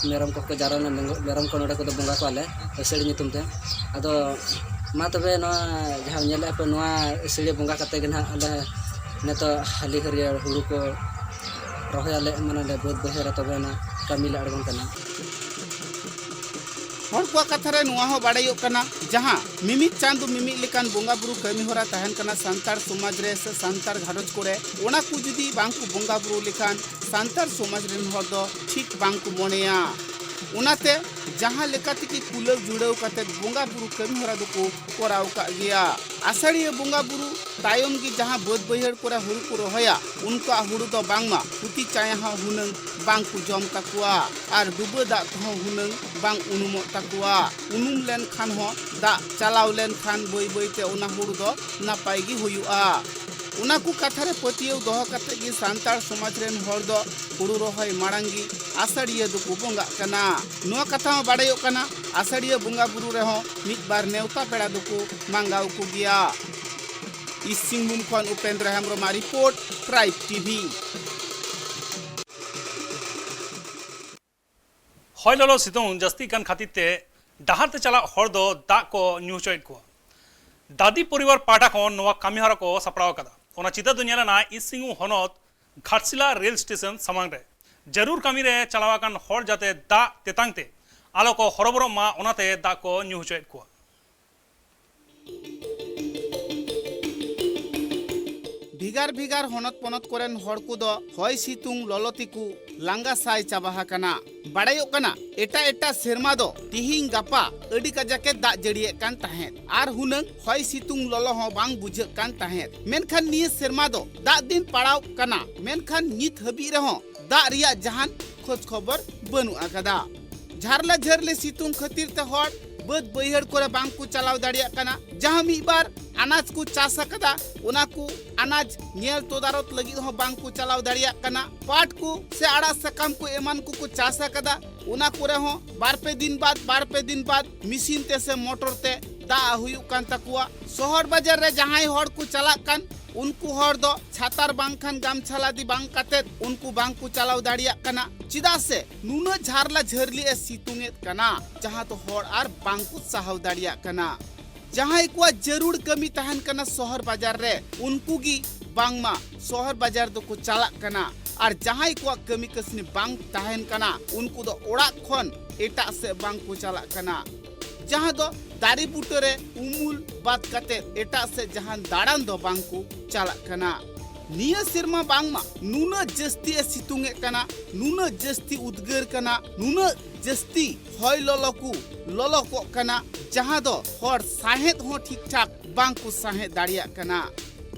ᱢᱮᱨᱚᱢ ᱠᱚᱠᱚ ᱡᱟᱣᱨᱟ ᱞᱮᱱᱟ᱾ ᱢᱮᱨᱚᱢ ᱠᱚ ᱱᱚᱰᱮ ᱠᱚᱫᱚ ᱵᱚᱸᱜᱟ ᱠᱚᱣᱟᱞᱮ ᱟᱹᱥᱟᱹᱲᱤ ᱧᱩᱛᱩᱢ ᱛᱮ᱾ ᱟᱫᱚ ᱢᱟ ᱛᱚᱵᱮ, ᱱᱚᱣᱟ ᱡᱟᱦᱟᱸ ᱧᱮᱞᱮᱫᱼᱟ ᱯᱮ, ᱱᱚᱣᱟ ᱟᱹᱥᱟᱹᱲᱤ ᱵᱚᱸᱜᱟ ᱠᱟᱛᱮ ᱜᱮ ᱱᱟᱦᱟᱜ ᱟᱞᱮ ᱱᱤᱛᱚᱜ ᱦᱟᱹᱞᱤ ᱦᱟᱹᱨᱭᱟᱹᱲ ᱦᱩᱲᱩ ᱠᱚ ᱨᱚᱦᱚᱭᱟᱞᱮ, ᱢᱟᱱᱮ ᱞᱮ ᱵᱟᱹᱫᱽ ᱵᱟᱹᱭᱦᱟᱹᱲ ᱨᱮ ᱛᱚᱵᱮ ᱚᱱᱟ ᱠᱟᱹᱢᱤ ᱞᱮ ᱟᱬᱜᱚᱱ ᱠᱟᱱᱟ᱾ ᱦᱚᱲ ᱠᱚᱣᱟᱜ ᱠᱟᱛᱷᱟ ᱨᱮ ᱱᱚᱣᱟ ᱦᱚᱸ ᱵᱟᱲᱟᱭᱚᱜ ᱠᱟᱱᱟ, ᱡᱟᱦᱟᱸ ᱢᱤᱢᱤᱫ ᱪᱟᱸᱫᱚ ᱢᱤᱢᱤᱫ ᱞᱮᱠᱟᱱ ᱵᱚᱸᱜᱟ ᱵᱩᱨᱩ ᱠᱟᱹᱢᱤ ᱦᱚᱨᱟ ᱛᱟᱦᱮᱱ ᱠᱟᱱᱟ ᱥᱟᱱᱛᱟᱲ ᱥᱚᱢᱟᱡᱽ ᱨᱮ ᱥᱮ ᱥᱟᱱᱛᱟᱲ ᱜᱷᱟᱨᱚᱸᱡᱽ ᱠᱚᱨᱮ, ᱚᱱᱟ ᱠᱚ ᱡᱩᱫᱤ ᱵᱟᱝ ᱠᱚ ᱵᱚᱸᱜᱟ ᱵᱩᱨᱩ ᱞᱮᱠᱷᱟᱱ ᱥᱟᱱᱛᱟᱲ ᱥᱚᱢᱟᱡᱽ ᱨᱮᱱ ᱦᱚᱲ ᱫᱚ ᱴᱷᱤᱠ ᱵᱟᱝ ᱠᱚ ᱢᱚᱱᱮᱭᱟ᱾ ᱚᱱᱟᱛᱮ ᱡᱟᱦᱟᱸ ᱞᱮᱠᱟ ᱛᱮᱜᱮ ᱠᱩᱞᱟᱹᱣ ᱡᱩᱲᱟᱹᱣ ᱠᱟᱛᱮ ᱵᱚᱸᱜᱟ ᱵᱩᱨᱩ ᱠᱟᱹᱢᱤ ᱦᱚᱨᱟ ᱫᱚᱠᱚ ᱠᱚᱨᱟᱣ ᱠᱟᱜ ᱜᱮᱭᱟ᱾ ᱟᱥᱟᱲᱤᱭᱟᱹ ᱵᱚᱸᱜᱟ ᱵᱩᱨᱩ ᱛᱟᱭᱚᱢ ᱜᱮ ᱡᱟᱦᱟᱸ ᱵᱟᱹᱫᱽ ᱵᱟᱹᱭᱦᱟᱹᱲ ᱠᱚᱨᱮ ᱦᱩᱲᱩ ᱠᱚ ᱨᱚᱦᱚᱭᱟ, ᱩᱱᱠᱩᱣᱟᱜ ᱦᱩᱲᱩ ᱫᱚ ᱵᱟᱝᱢᱟ ᱯᱩᱛᱤ ᱪᱟᱭᱟ ᱦᱚᱸ ᱦᱩᱱᱟᱹᱝ ᱵᱟᱝ ᱠᱚ ᱡᱚᱢ ᱛᱟᱠᱚᱣᱟ ᱟᱨ ᱰᱩᱵᱟᱹ ᱫᱟᱜ ᱛᱮᱦᱚᱸ ᱦᱩᱱᱟᱹᱝ ᱵᱟᱝ ᱩᱱᱩᱢᱚᱜ ᱛᱟᱠᱚᱣᱟ᱾ ᱩᱱᱩᱢ ᱞᱮᱱᱠᱷᱟᱱ ᱦᱚᱸ ᱫᱟᱜ ᱪᱟᱞᱟᱣ ᱞᱮᱱᱠᱷᱟᱱ ᱵᱟᱹᱭ ᱵᱟᱹᱭ ᱛᱮ ᱚᱱᱟ ᱦᱩᱲᱩ ᱫᱚ ᱱᱟᱯᱟᱭ ᱜᱮ ᱦᱩᱭᱩᱜᱼᱟ᱾ ᱚᱱᱟ ᱠᱚ ᱠᱟᱛᱷᱟ ᱨᱮ ᱯᱟᱹᱛᱭᱟᱹᱣ ᱫᱚᱦᱚ ᱠᱟᱛᱮ ᱜᱮ ᱥᱟᱱᱛᱟᱲ ᱥᱚᱢᱟᱡᱽ ᱨᱮᱱ ᱦᱚᱲ ᱫᱚ ᱦᱩᱲᱩ ᱨᱚᱦᱚᱭ ᱢᱟᱲᱟᱝ ᱜᱮ ᱟᱥᱟᱲᱤᱭᱟᱹ ᱫᱚᱠᱚ ᱵᱚᱸᱜᱟᱜ ᱠᱟᱱᱟ᱾ ᱱᱚᱣᱟ ᱠᱟᱛᱷᱟ ᱦᱚᱸ ᱵᱟᱲᱟᱭᱚᱜ ᱠᱟᱱᱟ, ᱟᱥᱟᱲᱤᱭᱟᱹ ᱵᱚᱸᱜᱟ ᱵᱩᱨᱩ ᱨᱮᱦᱚᱸ ᱢᱤᱫ ᱵᱟᱨ ᱱᱮᱣᱛᱟ ᱯᱮᱲᱟ ᱫᱚᱠᱚ ᱢᱟᱸᱜᱟᱣ ᱠᱚᱜᱮᱭᱟ᱾ ᱤᱥᱴ ᱥᱤᱝᱵᱷᱩᱢ ᱠᱷᱚᱱ ᱩᱯᱮᱱᱫᱨᱚ ᱦᱮᱢᱵᱨᱚᱢᱟᱜ ᱨᱤᱯᱳᱨᱴ, ᱴᱨᱟᱭᱤᱵᱽ ᱴᱤᱵᱷᱤ᱾ ᱦᱚᱭ ᱞᱚᱞᱚ ᱥᱤᱛᱩᱝ ᱡᱟᱹᱥᱛᱤᱜ ᱠᱟᱱ ᱠᱷᱟᱹᱛᱤᱨ ᱛᱮ ᱰᱟᱦᱟᱨ ᱛᱮ ᱪᱟᱞᱟᱜ ᱦᱚᱲ ᱫᱚ ᱫᱟᱜ ᱠᱚ ᱧᱩ ᱦᱚᱪᱚᱭᱮᱫ ᱠᱚᱣᱟ᱾ ᱫᱟᱫᱤ ᱯᱚᱨᱤᱵᱟᱨ ᱯᱟᱦᱴᱟ ᱠᱷᱚᱱ ᱱᱚᱣᱟ ᱠᱟᱹᱢᱤ ᱦᱚᱨᱟ ᱠᱚ ᱥᱟᱯᱲᱟᱣ ᱟᱠᱟᱫᱟ᱾ ᱚᱱᱟ ᱪᱤᱛᱟᱹᱨ ᱫᱚ ᱧᱮᱞ ᱮᱱᱟ ᱤᱥᱴ ᱥᱤᱝᱵᱷᱩᱢ ᱦᱚᱱᱚᱛ ᱜᱷᱟᱴᱥᱤᱞᱟ ᱨᱮᱞ ᱥᱴᱮᱥᱚᱱ ᱥᱟᱢᱟᱝ ᱨᱮ᱾ ᱡᱟᱹᱨᱩᱲ ᱠᱟᱹᱢᱤ ᱨᱮ ᱪᱟᱞᱟᱣ ᱟᱠᱟᱱ ᱦᱚᱲ ᱡᱟᱛᱮ ᱫᱟᱜ ᱛᱮᱛᱟᱝ ᱛᱮ ᱟᱞᱚ ᱠᱚ ᱦᱚᱨᱚᱵᱚᱨᱚᱜ ᱢᱟ, ᱚᱱᱟᱛᱮ ᱫᱟᱜ ᱠᱚ ᱧᱩ ᱦᱚᱪᱚᱭᱮᱫ ᱠᱚᱣᱟ᱾ ᱰᱷᱤ ᱵᱷᱮᱜᱟᱨ ᱵᱷᱮᱜᱟᱨ ᱦᱚᱱᱚᱛ ᱯᱚᱱᱚᱛ ᱠᱚᱨᱮᱱ ᱦᱚᱲ ᱠᱚᱫᱚ ᱦᱚᱭ ᱥᱤᱛᱩᱝ ᱞᱚᱞᱚ ᱛᱮᱠᱚ ᱞᱟᱸᱜᱟ ᱥᱟᱭ ᱪᱟᱵᱟ ᱟᱠᱟᱱᱟ᱾ ᱵᱟᱲᱟᱭᱚᱜ ᱠᱟᱱᱟ, ᱮᱴᱟᱜ ᱮᱴᱟᱜ ᱥᱮᱨᱢᱟ ᱫᱚ ᱛᱤᱦᱤᱧ ᱜᱟᱯᱟ ᱟᱹᱰᱤ ᱠᱟᱡᱟᱠ ᱮ ᱫᱟᱜ ᱡᱟᱹᱲᱤᱭᱮᱫ ᱠᱟᱱ ᱛᱟᱦᱮᱸᱫ ᱟᱨ ᱦᱩᱱᱟᱹᱝ ᱦᱚᱭ ᱥᱤᱛᱩᱝ ᱞᱚᱞᱚ ᱦᱚᱸ ᱵᱟᱝ ᱵᱩᱡᱷᱟᱹᱜ ᱠᱟᱱ ᱛᱟᱦᱮᱸᱫ᱾ ᱢᱮᱱᱠᱷᱟᱱ ᱱᱤᱭᱟᱹ ᱥᱮᱨᱢᱟ ᱫᱚ ᱫᱟᱜ ᱫᱤᱱ ᱯᱟᱲᱟᱣ ᱠᱟᱱᱟ, ᱢᱮᱱᱠᱷᱟᱱ ᱱᱤᱛ ᱦᱟᱹᱵᱤᱡ ᱨᱮᱦᱚᱸ ᱫᱟᱜ ᱨᱮᱭᱟᱜ ᱡᱟᱦᱟᱱ ᱠᱷᱳᱡᱽ ᱠᱷᱚᱵᱚᱨ ᱵᱟᱹᱱᱩᱜ ᱟᱠᱟᱫᱟ᱾ ᱡᱷᱟᱨᱞᱟ ᱡᱷᱟᱹᱨᱞᱤ ᱥᱤᱛᱩᱝ ᱠᱷᱟᱹᱛᱤᱨ ᱛᱮ ᱦᱚᱲ ᱵᱟᱹᱫᱽ ᱵᱟᱹᱭᱦᱟᱹᱲ ᱠᱚᱨᱮ ᱵᱟᱝ ᱠᱚ ᱪᱟᱞᱟᱣ ᱫᱟᱲᱮᱭᱟᱜ ᱠᱟᱱᱟ᱾ ᱡᱟᱦᱟᱸ ᱢᱤᱫ ᱵᱟᱨ ᱟᱱᱟᱡ ᱠᱚ ᱪᱟᱥ ᱟᱠᱟᱫᱟ, ᱚᱱᱟ ᱠᱚ ᱟᱱᱟᱡ ᱧᱮᱞ ᱛᱚᱫᱟᱨᱚᱛ ᱞᱟᱹᱜᱤᱫ ᱦᱚᱸ ᱵᱟᱝ ᱠᱚ ᱪᱟᱞᱟᱣ ᱫᱟᱲᱮᱭᱟᱜ ᱠᱟᱱᱟ᱾ ᱯᱟᱴ ᱠᱚ ᱥᱮ ᱟᱲᱟᱜ ᱥᱟᱠᱟᱢ ᱠᱚ ᱮᱢᱟᱱ ᱠᱚᱠᱚ ᱪᱟᱥ ᱟᱠᱟᱫᱟ, ᱚᱱᱟ ᱠᱚᱨᱮ ᱦᱚᱸ ᱵᱟᱨ ᱯᱮ ᱫᱤᱱ ᱵᱟᱫ, ᱵᱟᱨ ᱯᱮ ᱫᱤᱱ ᱵᱟᱫ ᱢᱮᱥᱤᱱ ᱛᱮ ᱥᱮ ᱢᱚᱴᱚᱨ ᱛᱮ ᱫᱟᱜ ᱦᱩᱭᱩᱜ ᱠᱟᱱ ᱛᱟᱠᱚᱣᱟ᱾ ᱥᱚᱦᱚᱨ ᱵᱟᱡᱟᱨ ᱨᱮ ᱡᱟᱦᱟᱸᱭ ᱦᱚᱲ ᱠᱚ ᱪᱟᱞᱟᱜ ᱠᱟᱱ, ᱩᱱᱠᱩ ᱦᱚᱲ ᱫᱚ ᱪᱷᱟᱛᱟᱨ ᱵᱟᱝᱠᱷᱟᱱ ᱜᱟᱢᱪᱷᱟ ᱞᱟᱫᱮ ᱵᱟᱝ ᱠᱟᱛᱮᱫ ᱩᱱᱠᱩ ᱵᱟᱝ ᱠᱚ ᱪᱟᱞᱟᱣ ᱫᱟᱲᱮᱭᱟᱜ ᱠᱟᱱᱟ᱾ ᱪᱮᱫᱟᱜ ᱥᱮ ᱱᱩᱱᱟᱹᱜ ᱡᱷᱟᱨᱞᱟ ᱡᱷᱟᱹᱨᱞᱤ ᱮ ᱥᱤᱛᱩᱝ ᱮᱫ ᱠᱟᱱᱟ, ᱡᱟᱦᱟᱸ ᱫᱚ ᱦᱚᱲ ᱟᱨ ᱵᱟᱝ ᱠᱚ ᱥᱟᱦᱟᱣ ᱫᱟᱲᱮᱭᱟᱜ ᱠᱟᱱᱟ᱾ ᱡᱟᱦᱟᱸᱭ ᱠᱚᱣᱟᱜ ᱡᱟᱹᱨᱩᱲ ᱠᱟᱹᱢᱤ ᱛᱟᱦᱮᱱ ᱠᱟᱱᱟ ᱥᱚᱦᱚᱨ ᱵᱟᱡᱟᱨ ᱨᱮ, ᱩᱱᱠᱩ ᱜᱮ ᱵᱟᱝᱢᱟ ᱥᱚᱦᱚᱨ ᱵᱟᱡᱟᱨ ᱫᱚᱠᱚ ᱪᱟᱞᱟᱜ ᱠᱟᱱᱟ᱾ ᱟᱨ ᱡᱟᱦᱟᱸᱭ ᱠᱚᱣᱟᱜ ᱠᱟᱹᱢᱤ ᱠᱟᱹᱥᱱᱤ ᱵᱟᱝ ᱛᱟᱦᱮᱱ ᱠᱟᱱᱟ, ᱩᱱᱠᱩ ᱫᱚ ᱚᱲᱟᱜ ᱠᱷᱚᱱ ᱮᱴᱟᱜ ᱥᱮᱫ ᱵᱟᱝ ᱠᱚ ᱪᱟᱞᱟᱜ ᱠᱟᱱᱟ᱾ ᱡᱟᱦᱟᱸ ᱫᱚ ᱫᱟᱨᱮ ᱵᱩᱴᱟᱹ ᱨᱮ ᱩᱢᱩᱞ ᱵᱟᱫ ᱠᱟᱛᱮ ᱮᱴᱟᱜ ᱥᱮᱫ ᱡᱟᱦᱟᱱ ᱫᱟᱬᱟᱱ ᱫᱚ ᱵᱟᱝ ᱠᱚ ᱪᱟᱞᱟᱜ ᱠᱟᱱᱟ᱾ ᱱᱤᱭᱟᱹ ᱥᱮᱨᱢᱟ ᱵᱟᱝᱢᱟ ᱱᱩᱱᱟᱹᱜ ᱡᱟᱹᱥᱛᱤ ᱮ ᱥᱤᱛᱩᱝ ᱮᱫ ᱠᱟᱱᱟ, ᱱᱩᱱᱟᱹᱜ ᱡᱟᱹᱥᱛᱤ ᱩᱫᱽᱜᱟᱹᱨ ᱠᱟᱱᱟ, ᱱᱩᱱᱟᱹᱜ ᱡᱟᱹᱥᱛᱤ ᱦᱚᱭ ᱞᱚᱞᱚ ᱠᱚ ᱞᱚᱞᱚ ᱠᱚᱜ ᱠᱟᱱᱟ, ᱡᱟᱦᱟᱸ ᱫᱚ ᱦᱚᱲ ᱥᱟᱦᱮᱫ ᱦᱚᱸ ᱴᱷᱤᱠ ᱴᱷᱟᱠ ᱵᱟᱝ ᱠᱚ ᱥᱟᱦᱮᱫ ᱫᱟᱲᱮᱭᱟᱜ ᱠᱟᱱᱟ᱾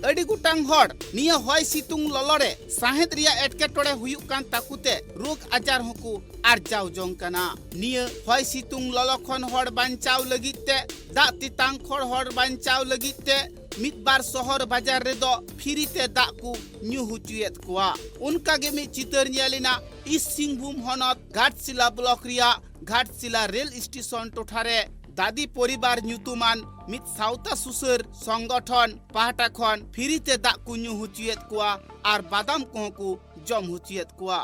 ᱟᱹᱰᱤ ᱜᱚᱴᱟᱝ ᱦᱚᱲ ᱱᱤᱭᱟᱹ ᱦᱚᱭ ᱥᱤᱛᱩᱝ ᱞᱚᱞᱚ ᱨᱮ ᱥᱟᱦᱮᱫ ᱨᱮᱭᱟᱜ ᱮᱴᱠᱮᱴᱚᱬᱮ ᱦᱩᱭᱩᱜ ᱠᱟᱱ ᱛᱟᱠᱚ ᱛᱮ ᱨᱳᱜᱽ ᱟᱡᱟᱨ ᱦᱚᱸᱠᱚ ᱟᱨᱡᱟᱣ ᱡᱚᱝ ᱠᱟᱱᱟ᱾ ᱱᱤᱭᱟᱹ ᱦᱚᱭ ᱥᱤᱛᱩᱝ ᱞᱚᱞᱚ ᱠᱷᱚᱱ ᱦᱚᱲ ᱵᱟᱧᱪᱟᱣ ᱞᱟᱹᱜᱤᱫ ᱛᱮ, ᱫᱟᱜ ᱛᱮᱛᱟᱝ ᱠᱷᱚᱱ ᱦᱚᱲ ᱵᱟᱧᱪᱟᱣ ᱞᱟᱹᱜᱤᱫ ᱛᱮ ᱢᱤᱫ ᱵᱟᱨ ᱥᱚᱦᱚᱨ ᱵᱟᱡᱟᱨ ᱨᱮᱫᱚ ᱯᱷᱤᱨᱤ ᱛᱮ ᱫᱟᱜ ᱠᱚ ᱧᱩ ᱦᱚᱪᱚᱭᱮᱫ ᱠᱚᱣᱟ᱾ ᱚᱱᱠᱟ ᱜᱮ ᱢᱤᱫ ᱪᱤᱛᱟᱹᱨ ᱧᱮᱞ ᱮᱱᱟ ᱤᱥᱴ ᱥᱤᱝᱵᱷᱩᱢ ᱦᱚᱱᱚᱛ ᱜᱷᱟᱴᱥᱤᱞᱟ ᱵᱞᱚᱠ ᱨᱮᱭᱟᱜ ᱜᱷᱟᱴᱥᱤᱞᱟ ᱨᱮᱞ ᱥᱴᱮᱥᱚᱱ ᱴᱚᱴᱷᱟ ᱨᱮ ᱫᱟᱫᱤ ᱯᱚᱨᱤᱵᱟᱨ ᱧᱩᱛᱩᱢᱟᱱ ᱢᱤᱫ ᱥᱟᱶᱛᱟ ᱥᱩᱥᱟᱹᱨ ᱥᱚᱝᱜᱚᱴᱷᱚᱱ ᱯᱟᱦᱴᱟ ᱠᱷᱚᱱ ᱯᱷᱤᱨᱤ ᱛᱮ ᱫᱟᱜ ᱠᱚ ᱧᱩ ᱦᱚᱪᱚᱭᱮᱫ ᱠᱚᱣᱟ ᱟᱨ ᱵᱟᱫᱟᱢ ᱠᱚᱦᱚᱸ ᱠᱚ ᱡᱚᱢ ᱦᱚᱪᱚᱭᱮᱫ ᱠᱚᱣᱟ᱾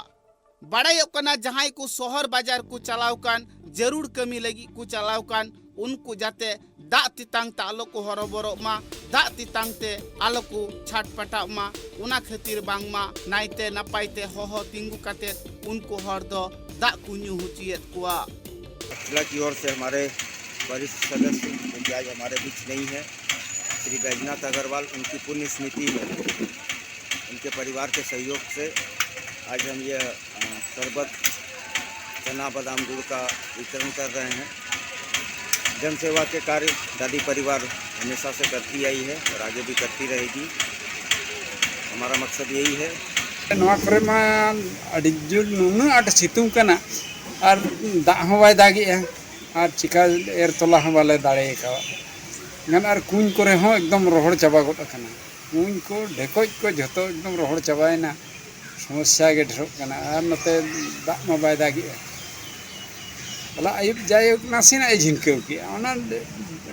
ᱵᱟᱲᱟᱭᱚᱜ ᱠᱟᱱᱟ, ᱡᱟᱦᱟᱸᱭ ᱠᱚ ᱥᱚᱦᱚᱨ ᱵᱟᱡᱟᱨ ᱠᱚ ᱪᱟᱞᱟᱣ ᱠᱟᱱ, ᱡᱟᱹᱨᱩᱲ ᱠᱟᱹᱢᱤ ᱞᱟᱹᱜᱤᱫ ᱠᱚ ᱪᱟᱞᱟᱣ ᱠᱟᱱ, ᱩᱱᱠᱩ ᱡᱟᱛᱮ ᱫᱟᱜ ᱛᱮᱛᱟᱝ ᱛᱮ ᱟᱞᱚ ᱠᱚ ᱦᱚᱨᱚᱵᱚᱨᱚᱜ ᱢᱟ, ᱫᱟᱜ ᱛᱮᱛᱟᱝ ᱛᱮ ᱟᱞᱚ ᱠᱚ ᱪᱷᱟᱴᱯᱟᱴᱟᱜ ᱢᱟ᱾ ᱚᱱᱟ ᱠᱷᱟᱹᱛᱤᱨ ᱵᱟᱝᱢᱟ ᱱᱟᱭᱛᱮ ᱱᱟᱯᱟᱭ ᱛᱮ ᱦᱚᱦᱚ ᱛᱤᱸᱜᱩ ᱠᱟᱛᱮ ᱩᱱᱠᱩ ᱦᱚᱲ ᱫᱚ ᱫᱟᱜ ᱠᱚ ᱧᱩ ᱦᱚᱪᱚᱭᱮᱫ ᱠᱚᱣᱟ᱾ जिला की ओर से हमारे वरिष्ठ सदस्य, जो कि आज हमारे बीच नहीं है, श्री बैजनाथ अग्रवाल, उनकी पुण्य स्मृति में के परिवार के सहयोग से आज हम ये, अ, शरबत, चना बादाम गुड़ का वितरण कर रहे हैं। जन सेवा के कार्य दादी परिवार हमेशा से करती आई है और आगे भी करती रहेगी। हमारा मकसद यही है। ᱱᱚᱣᱟ ᱠᱚᱨᱮ ᱢᱟ ᱟᱹᱰᱤ ᱡᱳᱨ ᱱᱩᱱᱟᱹᱜ ᱟᱸᱴ ᱥᱤᱛᱩᱝ ᱠᱟᱱᱟ, ᱟᱨ ᱫᱟᱜ ᱦᱚᱸ ᱵᱟᱭ ᱫᱟᱜᱮᱜᱼᱟ, ᱟᱨ ᱪᱤᱠᱟ ᱮᱨ ᱛᱚᱞᱟ ᱦᱚᱸ ᱵᱟᱞᱮ ᱫᱟᱲᱮ ᱟᱠᱟᱣᱟ᱾ ᱮᱱᱠᱷᱟᱱ ᱟᱨ ᱠᱩᱧ ᱠᱚᱨᱮ ᱦᱚᱸ ᱮᱠᱫᱚᱢ ᱨᱚᱦᱚᱲ ᱪᱟᱵᱟ ᱜᱚᱫ ᱟᱠᱟᱱᱟ᱾ ᱠᱩᱧ ᱠᱚ, ᱰᱷᱮᱠᱚᱡ ᱠᱚ ᱡᱷᱚᱛᱚ ᱮᱠᱫᱚᱢ ᱨᱚᱦᱚᱲ ᱪᱟᱵᱟᱭᱮᱱᱟ᱾ ᱥᱚᱢᱚᱥᱥᱟ ᱜᱮ ᱰᱷᱮᱨᱚᱜ ᱠᱟᱱᱟ᱾ ᱟᱨ ᱱᱚᱛᱮ ᱫᱟᱜ ᱢᱟ ᱵᱟᱭ ᱫᱟᱜᱮᱜᱼᱟ᱾ ᱦᱚᱞᱟ ᱟᱹᱭᱩᱵ ᱡᱟᱭᱦᱳᱠ ᱱᱟᱥᱮᱱᱟᱜ ᱮ ᱡᱷᱤᱱᱠᱟᱹᱣ ᱠᱮᱜᱼᱟ, ᱚᱱᱟ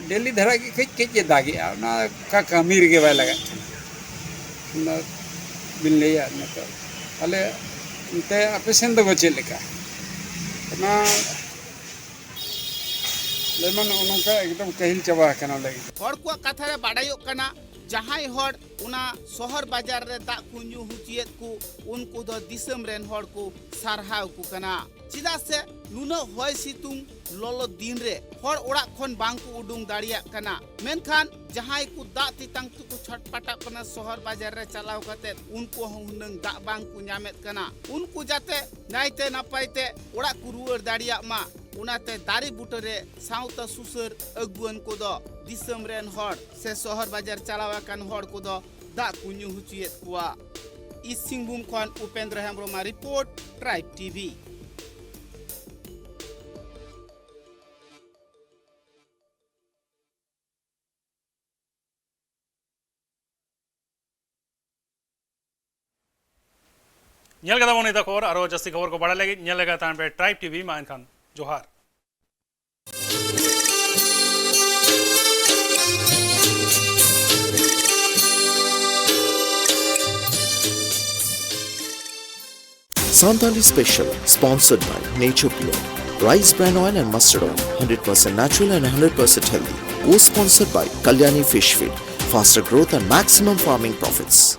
ᱰᱮᱞᱤ ᱫᱷᱟᱨᱟ ᱜᱮ ᱠᱟᱹᱡ ᱠᱟᱹᱡ ᱮ ᱫᱟᱜᱮᱜᱼᱟ, ᱚᱱᱟ ᱚᱠᱟ ᱠᱟᱹᱢᱤ ᱨᱮᱜᱮ ᱵᱟᱭ ᱞᱟᱜᱟᱜ ᱠᱟᱱᱟ᱾ ᱚᱱᱟ ᱵᱤᱱ ᱞᱟᱹᱭᱟ ᱱᱤᱛᱚᱜ ᱛᱟᱦᱞᱮ ᱚᱱᱛᱮ ᱟᱯᱮ ᱥᱮᱱ ᱫᱚ ᱪᱮᱫ ᱞᱮᱠᱟ? ᱚᱱᱟ ᱞᱟᱹᱭ ᱢᱟ ᱱᱚᱜᱼᱚ ᱱᱚᱝᱠᱟ ᱮᱠᱫᱚᱢ ᱠᱟᱹᱦᱤᱞ ᱪᱟᱵᱟ ᱟᱠᱟᱱᱟ ᱞᱟᱹᱭ᱾ ᱦᱚᱲ ᱠᱚᱣᱟᱜ ᱠᱟᱛᱷᱟ ᱨᱮ ᱵᱟᱰᱟᱭᱚᱜ ᱠᱟᱱᱟ, ᱡᱟᱦᱟᱸᱭ ᱦᱚᱲ ᱚᱱᱟ ᱥᱚᱦᱚᱨ ᱵᱟᱡᱟᱨ ᱨᱮ ᱫᱟᱜ ᱠᱚ ᱧᱩ ᱦᱚᱪᱚᱭᱮᱫ ᱠᱚ, ᱩᱱᱠᱩ ᱫᱚ ᱫᱤᱥᱚᱢ ᱨᱮᱱ ᱦᱚᱲ ᱠᱚ ᱥᱟᱨᱦᱟᱣ ᱠᱚ ᱠᱟᱱᱟ᱾ ᱪᱮᱫᱟᱜ ᱥᱮ ᱱᱩᱱᱟᱹᱜ ᱦᱚᱭ ᱥᱤᱛᱩᱝ ᱞᱚᱞᱚ ᱫᱤᱱ ᱨᱮ ᱦᱚᱲ ᱚᱲᱟᱜ ᱠᱷᱚᱱ ᱵᱟᱝ ᱠᱚ ᱩᱰᱩᱝ ᱫᱟᱲᱮᱭᱟᱜ ᱠᱟᱱᱟ᱾ ᱢᱮᱱᱠᱷᱟᱱ ᱡᱟᱦᱟᱸᱭ ᱠᱚ ᱫᱟᱜ ᱛᱮᱛᱟᱝ ᱛᱮᱠᱚ ᱪᱷᱚᱴᱯᱟᱴᱟᱜ ᱠᱟᱱᱟ ᱥᱚᱦᱚᱨ ᱵᱟᱡᱟᱨ ᱨᱮ ᱪᱟᱞᱟᱣ ᱠᱟᱛᱮ, ᱩᱱᱠᱩ ᱦᱚᱸ ᱦᱩᱱᱟᱹᱝ ᱫᱟᱜ ᱵᱟᱝ ᱠᱚ ᱧᱟᱢᱮᱫ ᱠᱟᱱᱟ᱾ ᱩᱱᱠᱩ ᱡᱟᱛᱮ ᱱᱟᱭᱛᱮ ᱱᱟᱯᱟᱭ ᱛᱮ ᱚᱲᱟᱜ ᱠᱚ ᱨᱩᱣᱟᱹᱲ ᱫᱟᱲᱮᱭᱟᱜ ᱢᱟ, ᱚᱱᱟᱛᱮ ᱫᱟᱨᱮ ᱵᱩᱴᱟᱹ ᱨᱮ ᱥᱟᱶᱛᱟ ᱥᱩᱥᱟᱹᱨ ᱟᱹᱜᱩᱣᱟᱹᱱ ᱠᱚᱫᱚ ᱫᱤᱥᱚᱢ ᱨᱮᱱ ᱦᱚᱲ ᱥᱮ ᱥᱚᱦᱚᱨ ᱵᱟᱡᱟᱨ ᱪᱟᱞᱟᱣ ᱟᱠᱟᱱ ᱦᱚᱲ ᱠᱚᱫᱚ ᱫᱟᱜ ᱠᱚ ᱧᱩ ᱦᱚᱪᱚᱭᱮᱫ ᱠᱚᱣᱟ᱾ ᱤᱥᱴ ᱥᱤᱝᱵᱷᱩᱢ ᱠᱷᱚᱱ ᱩᱯᱮᱱᱫᱨᱚ ᱦᱮᱢᱵᱨᱚᱢᱟᱜ ᱨᱤᱯᱳᱨᱴ, ᱴᱨᱟᱭᱤᱵᱽ ᱴᱤᱵᱷᱤ᱾ ᱧᱮᱞ ᱠᱟᱫᱟ ᱵᱚᱱ ᱱᱤᱛᱟᱜ ᱠᱷᱚᱵᱚᱨ᱾ ᱟᱨᱚ ᱡᱟᱹᱥᱛᱤ ᱠᱷᱚᱵᱚᱨ ᱠᱚ ᱵᱟᱲᱟᱭ ᱞᱟᱹᱜᱤᱫ ᱧᱮᱞ ᱞᱮᱜᱟ ᱛᱟᱦᱮᱱ ᱯᱮ ᱴᱨᱟᱭᱤᱵᱽ ᱴᱤᱵᱷᱤ᱾ ᱢᱟ ᱮᱱᱠᱷᱟᱱ ᱡᱚᱦᱟᱨ᱾ Santali Special, sponsored by Nature Pure, Rice Bran Oil and Mustard Oil, hundred percent natural and hundred percent healthy. Co-sponsored by Kalyani Fish Feed, faster growth and maximum farming profits.